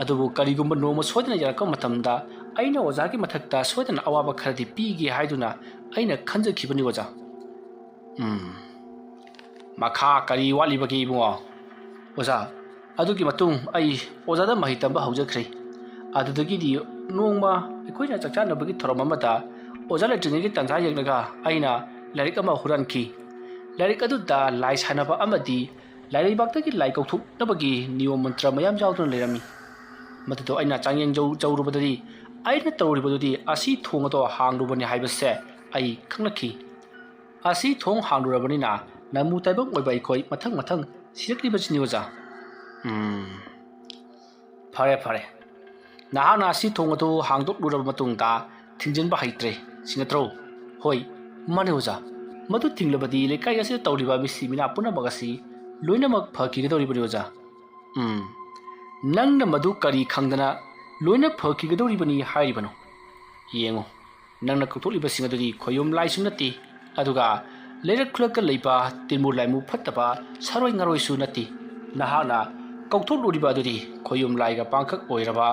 ꯑꯗꯨꯕꯨ ꯀꯔꯤꯒꯨꯝꯕ ꯅꯣꯡꯃ ꯁꯣꯏꯗꯅ ꯌꯥꯔꯛꯄ ꯃꯇꯝꯗ ꯑꯩꯅ ꯑꯣꯖꯥꯒꯤ ꯃꯊꯛꯇ ꯁꯣꯏꯗꯅ ꯑꯋꯥꯕ ꯈꯔꯗꯤ ꯄꯤꯒꯦ ꯍꯥꯏꯗꯨꯅ ꯑꯩꯅ ꯈꯟꯖꯈꯤꯕꯅꯤ ꯑꯣꯖꯥ꯫ ꯎꯝ, ꯃꯈꯥ ꯀꯔꯤ ꯋꯥꯠꯂꯤꯕꯒꯦ ꯏꯕꯨꯡꯉꯣ? ꯑꯣꯖꯥ, ꯑꯗꯨꯒꯤ ꯃꯇꯨꯡ ꯑꯩ ꯑꯣꯖꯥꯗ ꯃꯍꯩ ꯇꯝꯕ ꯍꯧꯖꯈ꯭ꯔꯦ꯫ ꯑꯗꯨꯗꯒꯤꯗꯤ ꯅꯣꯡꯃ ꯑꯩꯈꯣꯏꯅ ꯆꯥꯛ ꯆꯥꯅꯕꯒꯤ ꯊꯧꯔꯝ ꯑꯃꯗ ꯑꯣꯖꯥ ꯂꯩꯇ꯭ꯔꯤꯉꯩꯒꯤ ꯇꯥꯟꯖꯥ ꯌꯦꯡꯂꯒ ꯑꯩꯅ ꯂꯥꯏꯔꯤꯛ ꯑꯃ ꯍꯨꯔꯥꯟꯈꯤ꯫ ꯂꯥꯏꯔꯤꯛ ꯑꯗꯨꯗ ꯂꯥꯏ ꯁꯥꯟꯅꯕ ꯑꯃꯗꯤ ꯂꯥꯏꯔꯩꯕꯥꯛꯇꯒꯤ ꯂꯥꯏ ꯀꯧꯊꯣꯛꯅꯕꯒꯤ ꯅꯤꯌꯣꯝ ꯃꯟꯇ꯭ꯔ ꯃꯌꯥꯝ ꯌꯥꯎꯗꯨꯅ ꯂꯩꯔꯝꯃꯤ꯫ ꯃꯗꯨꯗꯣ ꯑꯩꯅ ꯆꯥꯡꯌꯦꯡ ꯖꯧ-, ꯖꯧꯔꯨꯕꯗꯗꯤ ꯑꯩꯅ ꯇꯧꯔꯤꯕꯗꯨꯗꯤ ꯑꯁꯤ ꯊꯣꯡ ꯑꯗꯣ ꯍꯥꯡꯂꯨꯕꯅꯤ ꯍꯥꯏꯕꯁꯦ ꯑꯩ ꯈꯪꯂꯛꯈꯤ꯫ ꯑꯁꯤ ꯊꯣꯡ ꯍꯥꯡꯂꯨꯔꯕꯅꯤꯅ ꯅꯃꯨ ꯇꯥꯏꯕꯪ ꯑꯣꯏꯕ ꯑꯩꯈꯣꯏ ꯃꯊꯪ ꯃꯊꯪ ꯁꯤꯔꯛꯂꯤꯕꯁꯤꯅꯤ ꯑꯣꯖꯥ꯫ ꯎꯝ, ꯐꯔꯦ, ꯐꯔꯦ꯫ ꯅꯍꯥꯛꯅ ꯑꯁꯤ ꯊꯣꯡ ꯑꯗꯨ ꯍꯥꯡꯗꯣꯛꯂꯨꯔꯕ ꯃꯇꯨꯡꯗ ꯊꯤꯡꯖꯤꯟꯕ ꯍꯩꯇ꯭ꯔꯦ, ꯁꯤ ꯅꯠꯇ꯭ꯔꯣ? ꯍꯣꯏ, ꯃꯥꯅꯦ ꯑꯣꯖꯥ꯫ ꯃꯗꯨ ꯊꯤꯡꯂꯕꯗꯤ ꯂꯩꯀꯥꯏ ꯑꯁꯤꯗ ꯇꯧꯔꯤꯕ ꯃꯤꯁꯤ ꯃꯤꯅꯥ ꯄꯨꯝꯅꯃꯛ ꯑꯁꯤ ꯂꯣꯏꯅꯃꯛ ꯐꯈꯤꯒꯗꯧꯔꯤꯕꯅꯤ ꯑꯣꯖꯥ꯫ ꯎꯝ, ꯅꯪꯅ ꯃꯗꯨ ꯀꯔꯤ ꯈꯪꯗꯅ ꯂꯣꯏꯅ ꯐꯈꯤꯒꯗꯧꯔꯤꯕꯅꯤ ꯍꯥꯏꯔꯤꯕꯅꯣ? ꯌꯦꯡꯉꯨ, ꯅꯪꯅ ꯀꯧꯊꯣꯛꯂꯤꯕꯁꯤꯡ ꯑꯗꯨꯗꯤ ꯈꯣꯌꯨꯝ ꯂꯥꯏꯁꯨ ꯅꯠꯇꯦ, ꯑꯗꯨꯒ ꯂꯩꯔꯛ ꯈꯨꯂꯛꯇ ꯂꯩꯕ ꯇꯤꯟꯃꯨ ꯂꯥꯏꯃꯨ ꯐꯠꯇꯕ ꯁꯥꯔꯣꯏ ꯉꯥꯔꯣꯏꯁꯨ ꯅꯠꯇꯦ꯫ ꯅꯍꯥꯛꯅ ꯀꯧꯊꯣꯛꯂꯨꯔꯤꯕ ꯑꯗꯨꯗꯤ ꯈꯣꯌꯨꯝ ꯂꯥꯏꯒ ꯄꯥꯡꯈꯛ ꯑꯣꯏꯔꯕ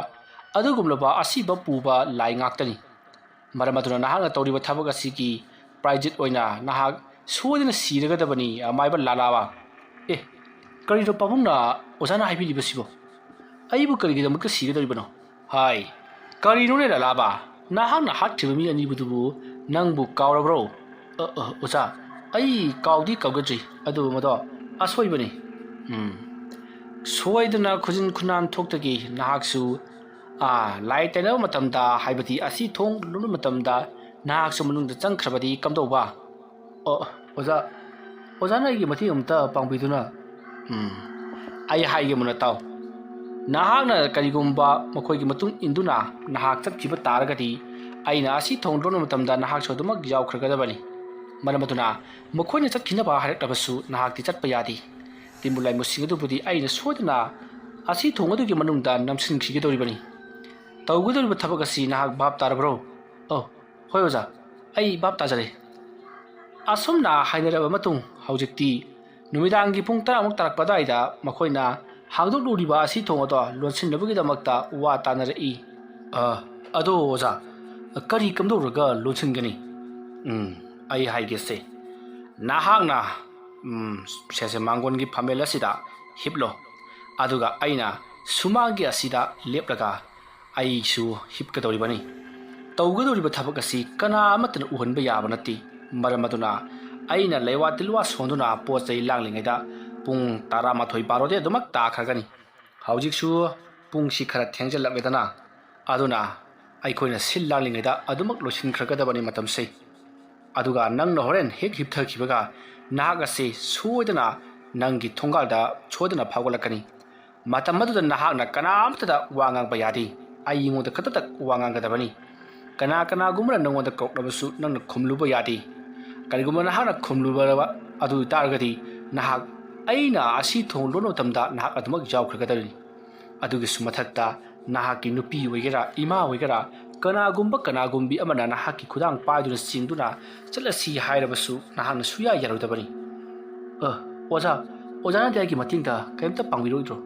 ꯑꯗꯨꯒꯨꯝꯂꯕ ꯑꯁꯤꯕ ꯄꯨꯕ ꯂꯥꯏ ꯉꯥꯛꯇꯅꯤ꯫ ꯃꯔꯝ ꯑꯗꯨꯅ ꯅꯍꯥꯛꯅ ꯇꯧꯔꯤꯕ ꯊꯕꯛ ꯑꯁꯤꯒꯤ ꯄ꯭ꯔꯥꯏꯖꯤꯠ ꯑꯣꯏꯅ ꯅꯍꯥꯛ ꯁꯣꯏꯗꯅ ꯁꯤꯔꯒꯗꯕꯅꯤ, ꯑꯃꯥꯏꯕ ꯂꯥꯂꯥꯕ꯫ ꯑꯦ, ꯀꯔꯤꯅꯣ ꯄꯥꯕꯨꯡꯅ ꯑꯣꯖꯥꯅ ꯍꯥꯏꯕꯤꯔꯤꯕꯁꯤꯕꯣ? ꯑꯩꯕꯨ ꯀꯔꯤꯒꯤꯗꯃꯛꯇ ꯁꯤꯒꯗꯧꯔꯤꯕꯅꯣ? ꯍꯥꯏ, ꯀꯔꯤꯅꯣꯅꯦ ꯂꯥꯂꯥꯕ? ꯅꯍꯥꯛꯅ ꯍꯥꯠꯈ꯭ꯔꯤꯕ ꯃꯤ ꯑꯅꯤꯕꯨꯗꯨꯕꯨ ꯅꯪꯕꯨ ꯀꯥꯎꯔꯕ꯭ꯔꯣ? ꯑ, ꯑ, ꯑꯣꯖꯥ, ꯑꯩ ꯀꯥꯎꯗꯤ ꯀꯥꯎꯖꯗ꯭ꯔꯤ, ꯑꯗꯨꯕꯨ ꯃꯗꯣ ꯑꯁꯣꯏꯕꯅꯤ꯫ ꯎꯝ, ꯁꯣꯏꯗꯅ ꯈꯨꯖꯤꯟ ꯈꯨꯅꯥꯟ ꯊꯣꯛꯇꯒꯤ ꯅꯍꯥꯛꯁꯨ, ꯑꯥ, ꯂꯥꯏ ꯇꯩꯅꯕ ꯃꯇꯝꯗ, ꯍꯥꯏꯕꯗꯤ ꯑꯁꯤ ꯊꯣꯡ ꯂꯣꯟꯕ ꯃꯇꯝꯗ ꯅꯍꯥꯛꯁꯨ ꯃꯅꯨꯡꯗ ꯆꯪꯈ꯭ꯔꯕꯗꯤ ꯀꯝꯗꯧꯕ? ꯑꯣ, ꯑꯣꯖꯥ, ꯑꯣꯖꯥꯅ ꯑꯩꯒꯤ ꯃꯇꯦꯡ ꯑꯃꯇ ꯄꯥꯡꯕꯤꯗꯨꯅ꯫ ꯎꯝ, ꯑꯩ ꯍꯥꯏꯒꯦ ꯃꯨꯟꯅ ꯇꯥꯎ꯫ ꯅꯍꯥꯛꯅ ꯀꯔꯤꯒꯨꯝꯕ ꯃꯈꯣꯏꯒꯤ ꯃꯇꯨꯡ ꯏꯟꯗꯨꯅ ꯅꯍꯥꯛ ꯆꯠꯈꯤꯕ ꯇꯥꯔꯒꯗꯤ, ꯑꯩꯅ ꯑꯁꯤ ꯊꯣꯡ ꯂꯣꯟꯕ ꯃꯇꯝꯗ ꯅꯍꯥꯛꯁꯨ ꯑꯗꯨꯃꯛ ꯌꯥꯎꯈ꯭ꯔꯒꯗꯕꯅꯤ꯫ ꯃꯔꯝ ꯑꯗꯨꯅ ꯃꯈꯣꯏꯅ ꯆꯠꯈꯤꯅꯕ ꯍꯥꯏꯔꯛꯂꯕꯁꯨ ꯅꯍꯥꯛꯇꯤ ꯆꯠꯄ ꯌꯥꯗꯦ꯫ ꯇꯤꯟꯕꯨ ꯂꯥꯏꯃꯨꯁꯤꯡ ꯑꯗꯨꯕꯨꯗꯤ ꯑꯩꯅ ꯁꯣꯏꯗꯅ ꯑꯁꯤ ꯊꯣꯡ ꯑꯗꯨꯒꯤ ꯃꯅꯨꯡꯗ ꯅꯝꯁꯤꯟꯈꯤꯒꯗꯧꯔꯤꯕꯅꯤ꯫ ꯇꯧꯒꯗꯧꯔꯤꯕ ꯊꯕꯛ ꯑꯁꯤ ꯅꯍꯥꯛ ꯚꯥꯞ ꯇꯥꯔꯕ꯭ꯔꯣ? ꯑꯣ, ꯍꯣꯏ ꯑꯣꯖꯥ, ꯑꯩ ꯚꯥꯞ ꯇꯥꯖꯔꯦ꯫ ꯑꯁꯨꯝꯅ ꯍꯥꯏꯅꯔꯕ ꯃꯇꯨꯡ, ꯍꯧꯖꯤꯛꯇꯤ ꯅꯨꯃꯤꯗꯥꯡꯒꯤ ꯄꯨꯡ ꯇꯔꯥꯃꯨꯛ ꯇꯥꯔꯛꯄ ꯑꯗꯨꯋꯥꯏꯗ ꯃꯈꯣꯏꯅ ꯍꯥꯡꯗꯣꯛꯂꯨꯔꯤꯕ ꯑꯁꯤ ꯊꯣꯡ ꯑꯗꯣ ꯂꯣꯟꯁꯤꯟꯅꯕꯒꯤꯗꯃꯛꯇ ꯋꯥ ꯇꯥꯅꯔꯛꯏ꯫ ꯑ, "ꯑꯗꯣ ꯑꯣꯖꯥ, ꯀꯔꯤ ꯀꯝꯗꯧꯔꯒ ꯂꯣꯟꯁꯤꯟꯒꯅꯤ?" "ꯎꯝ, ꯑꯩ ꯍꯥꯏꯒꯦꯁꯦ꯫ ꯅꯍꯥꯛꯅ, ꯎꯝ, ꯁꯦꯁꯦ ꯃꯥꯡꯒꯣꯟꯒꯤ ꯐꯝꯃꯦꯜ ꯑꯁꯤꯗ ꯍꯤꯞꯂꯣ꯫ ꯑꯗꯨꯒ ꯑꯩꯅ ꯁꯨꯃꯥꯡꯒꯤ ꯑꯁꯤꯗ ꯂꯦꯞꯂꯒ ꯑꯩꯁꯨ ꯍꯤꯞꯀꯗꯧꯔꯤꯕꯅꯤ꯫ ꯇꯧꯒꯗꯧꯔꯤꯕ ꯊꯕꯛ ꯑꯁꯤ ꯀꯅꯥ ꯑꯃꯠꯇꯅ ꯎꯍꯟꯕ ꯌꯥꯕ ꯅꯠꯇꯦ꯫ ꯃꯔꯝ ꯑꯗꯨꯅ ꯑꯩꯅ ꯂꯩꯋꯥ ꯇꯤꯜꯋꯥ ꯁꯣꯟꯗꯨꯅ ꯄꯣꯠ ꯆꯩ ꯂꯥꯡꯂꯤꯉꯩꯗ ꯄꯨꯡ ꯇꯔꯥꯃꯥꯊꯣꯏ ꯕꯥꯔꯣꯗꯤ ꯑꯗꯨꯃꯛ ꯇꯥꯈ꯭ꯔꯒꯅꯤ꯫ ꯍꯧꯖꯤꯛꯁꯨ ꯄꯨꯡꯁꯤ ꯈꯔ ꯊꯦꯡꯖꯤꯜꯂꯛꯂꯦꯗꯅ꯫ ꯑꯗꯨꯅ ꯑꯩꯈꯣꯏꯅ ꯁꯤꯜ ꯂꯥꯡꯂꯤꯉꯩꯗ ꯑꯗꯨꯃꯛ ꯂꯣꯏꯁꯤꯟꯈ꯭ꯔꯒꯗꯕꯅꯤ ꯃꯇꯝꯁꯦ꯫ ꯑꯗꯨꯒ ꯅꯪꯅ ꯍꯣꯔꯦꯟ ꯍꯦꯛ ꯍꯤꯞꯊꯈꯤꯕꯒ ꯅꯍꯥꯛ ꯑꯁꯤ ꯁꯣꯏꯗꯅ ꯅꯪꯒꯤ ꯊꯣꯡꯒꯥꯜꯗ ꯁꯣꯏꯗꯅ ꯐꯥꯎꯒꯠꯂꯛꯀꯅꯤ꯫ ꯃꯇꯝ ꯑꯗꯨꯗ ꯅꯍꯥꯛꯅ ꯀꯅꯥꯝꯇꯗ ꯋꯥ ꯉꯥꯡꯕ ꯌꯥꯗꯦ꯫ ꯑꯩꯉꯣꯟꯗ ꯈꯛꯇꯗ ꯋꯥ ꯉꯥꯡꯒꯗꯕꯅꯤ꯫ ꯀꯅꯥ ꯀꯅꯥꯒꯨꯝꯕꯅ ꯅꯪꯉꯣꯟꯗ ꯀꯧꯔꯛꯂꯕꯁꯨ ꯅꯪꯅ ꯈꯨꯝꯂꯨꯕ ꯌꯥꯗꯦ꯫ ꯀꯔꯤꯒꯨꯝꯕ ꯅꯍꯥꯛꯅ ꯈꯨꯝꯂꯨꯕ ꯑꯗꯨ ꯑꯣꯏꯇꯥꯔꯒꯗꯤ ꯅꯍꯥꯛ ꯑꯩꯅ ꯑꯁꯤ ꯊꯣꯡ ꯂꯣꯟꯕ ꯃꯇꯝꯗ ꯅꯍꯥꯛ ꯑꯗꯨꯃꯛ ꯌꯥꯎꯈ꯭ꯔꯒꯗꯕꯅꯤ꯫ ꯑꯗꯨꯒꯤꯁꯨ ꯃꯊꯛꯇ ꯅꯍꯥꯛꯀꯤ ꯅꯨꯄꯤ ꯑꯣꯏꯒꯦꯔꯥ, ꯏꯃꯥ ꯑꯣꯏꯒꯦꯔꯥ, ꯀꯅꯥꯒꯨꯝꯕ ꯀꯅꯥꯒꯨꯝꯕꯤ ꯑꯃꯅ ꯅꯍꯥꯛꯀꯤ ꯈꯨꯗꯥꯡ ꯄꯥꯏꯗꯨꯅ ꯆꯤꯡꯗꯨꯅ ꯆꯠꯂꯁꯤ ꯍꯥꯏꯔꯕꯁꯨ ꯅꯍꯥꯛꯅ ꯁꯨꯌꯥ ꯌꯥꯔꯣꯏꯗꯕꯅꯤ꯫ ꯑ, ꯑꯣꯖꯥ, ꯑꯣꯖꯥꯅꯗꯤ ꯑꯩꯒꯤ ꯃꯇꯦꯡꯗ ꯀꯔꯤꯝꯇ ꯄꯥꯡꯕꯤꯔꯣꯏꯗ꯭ꯔꯣ?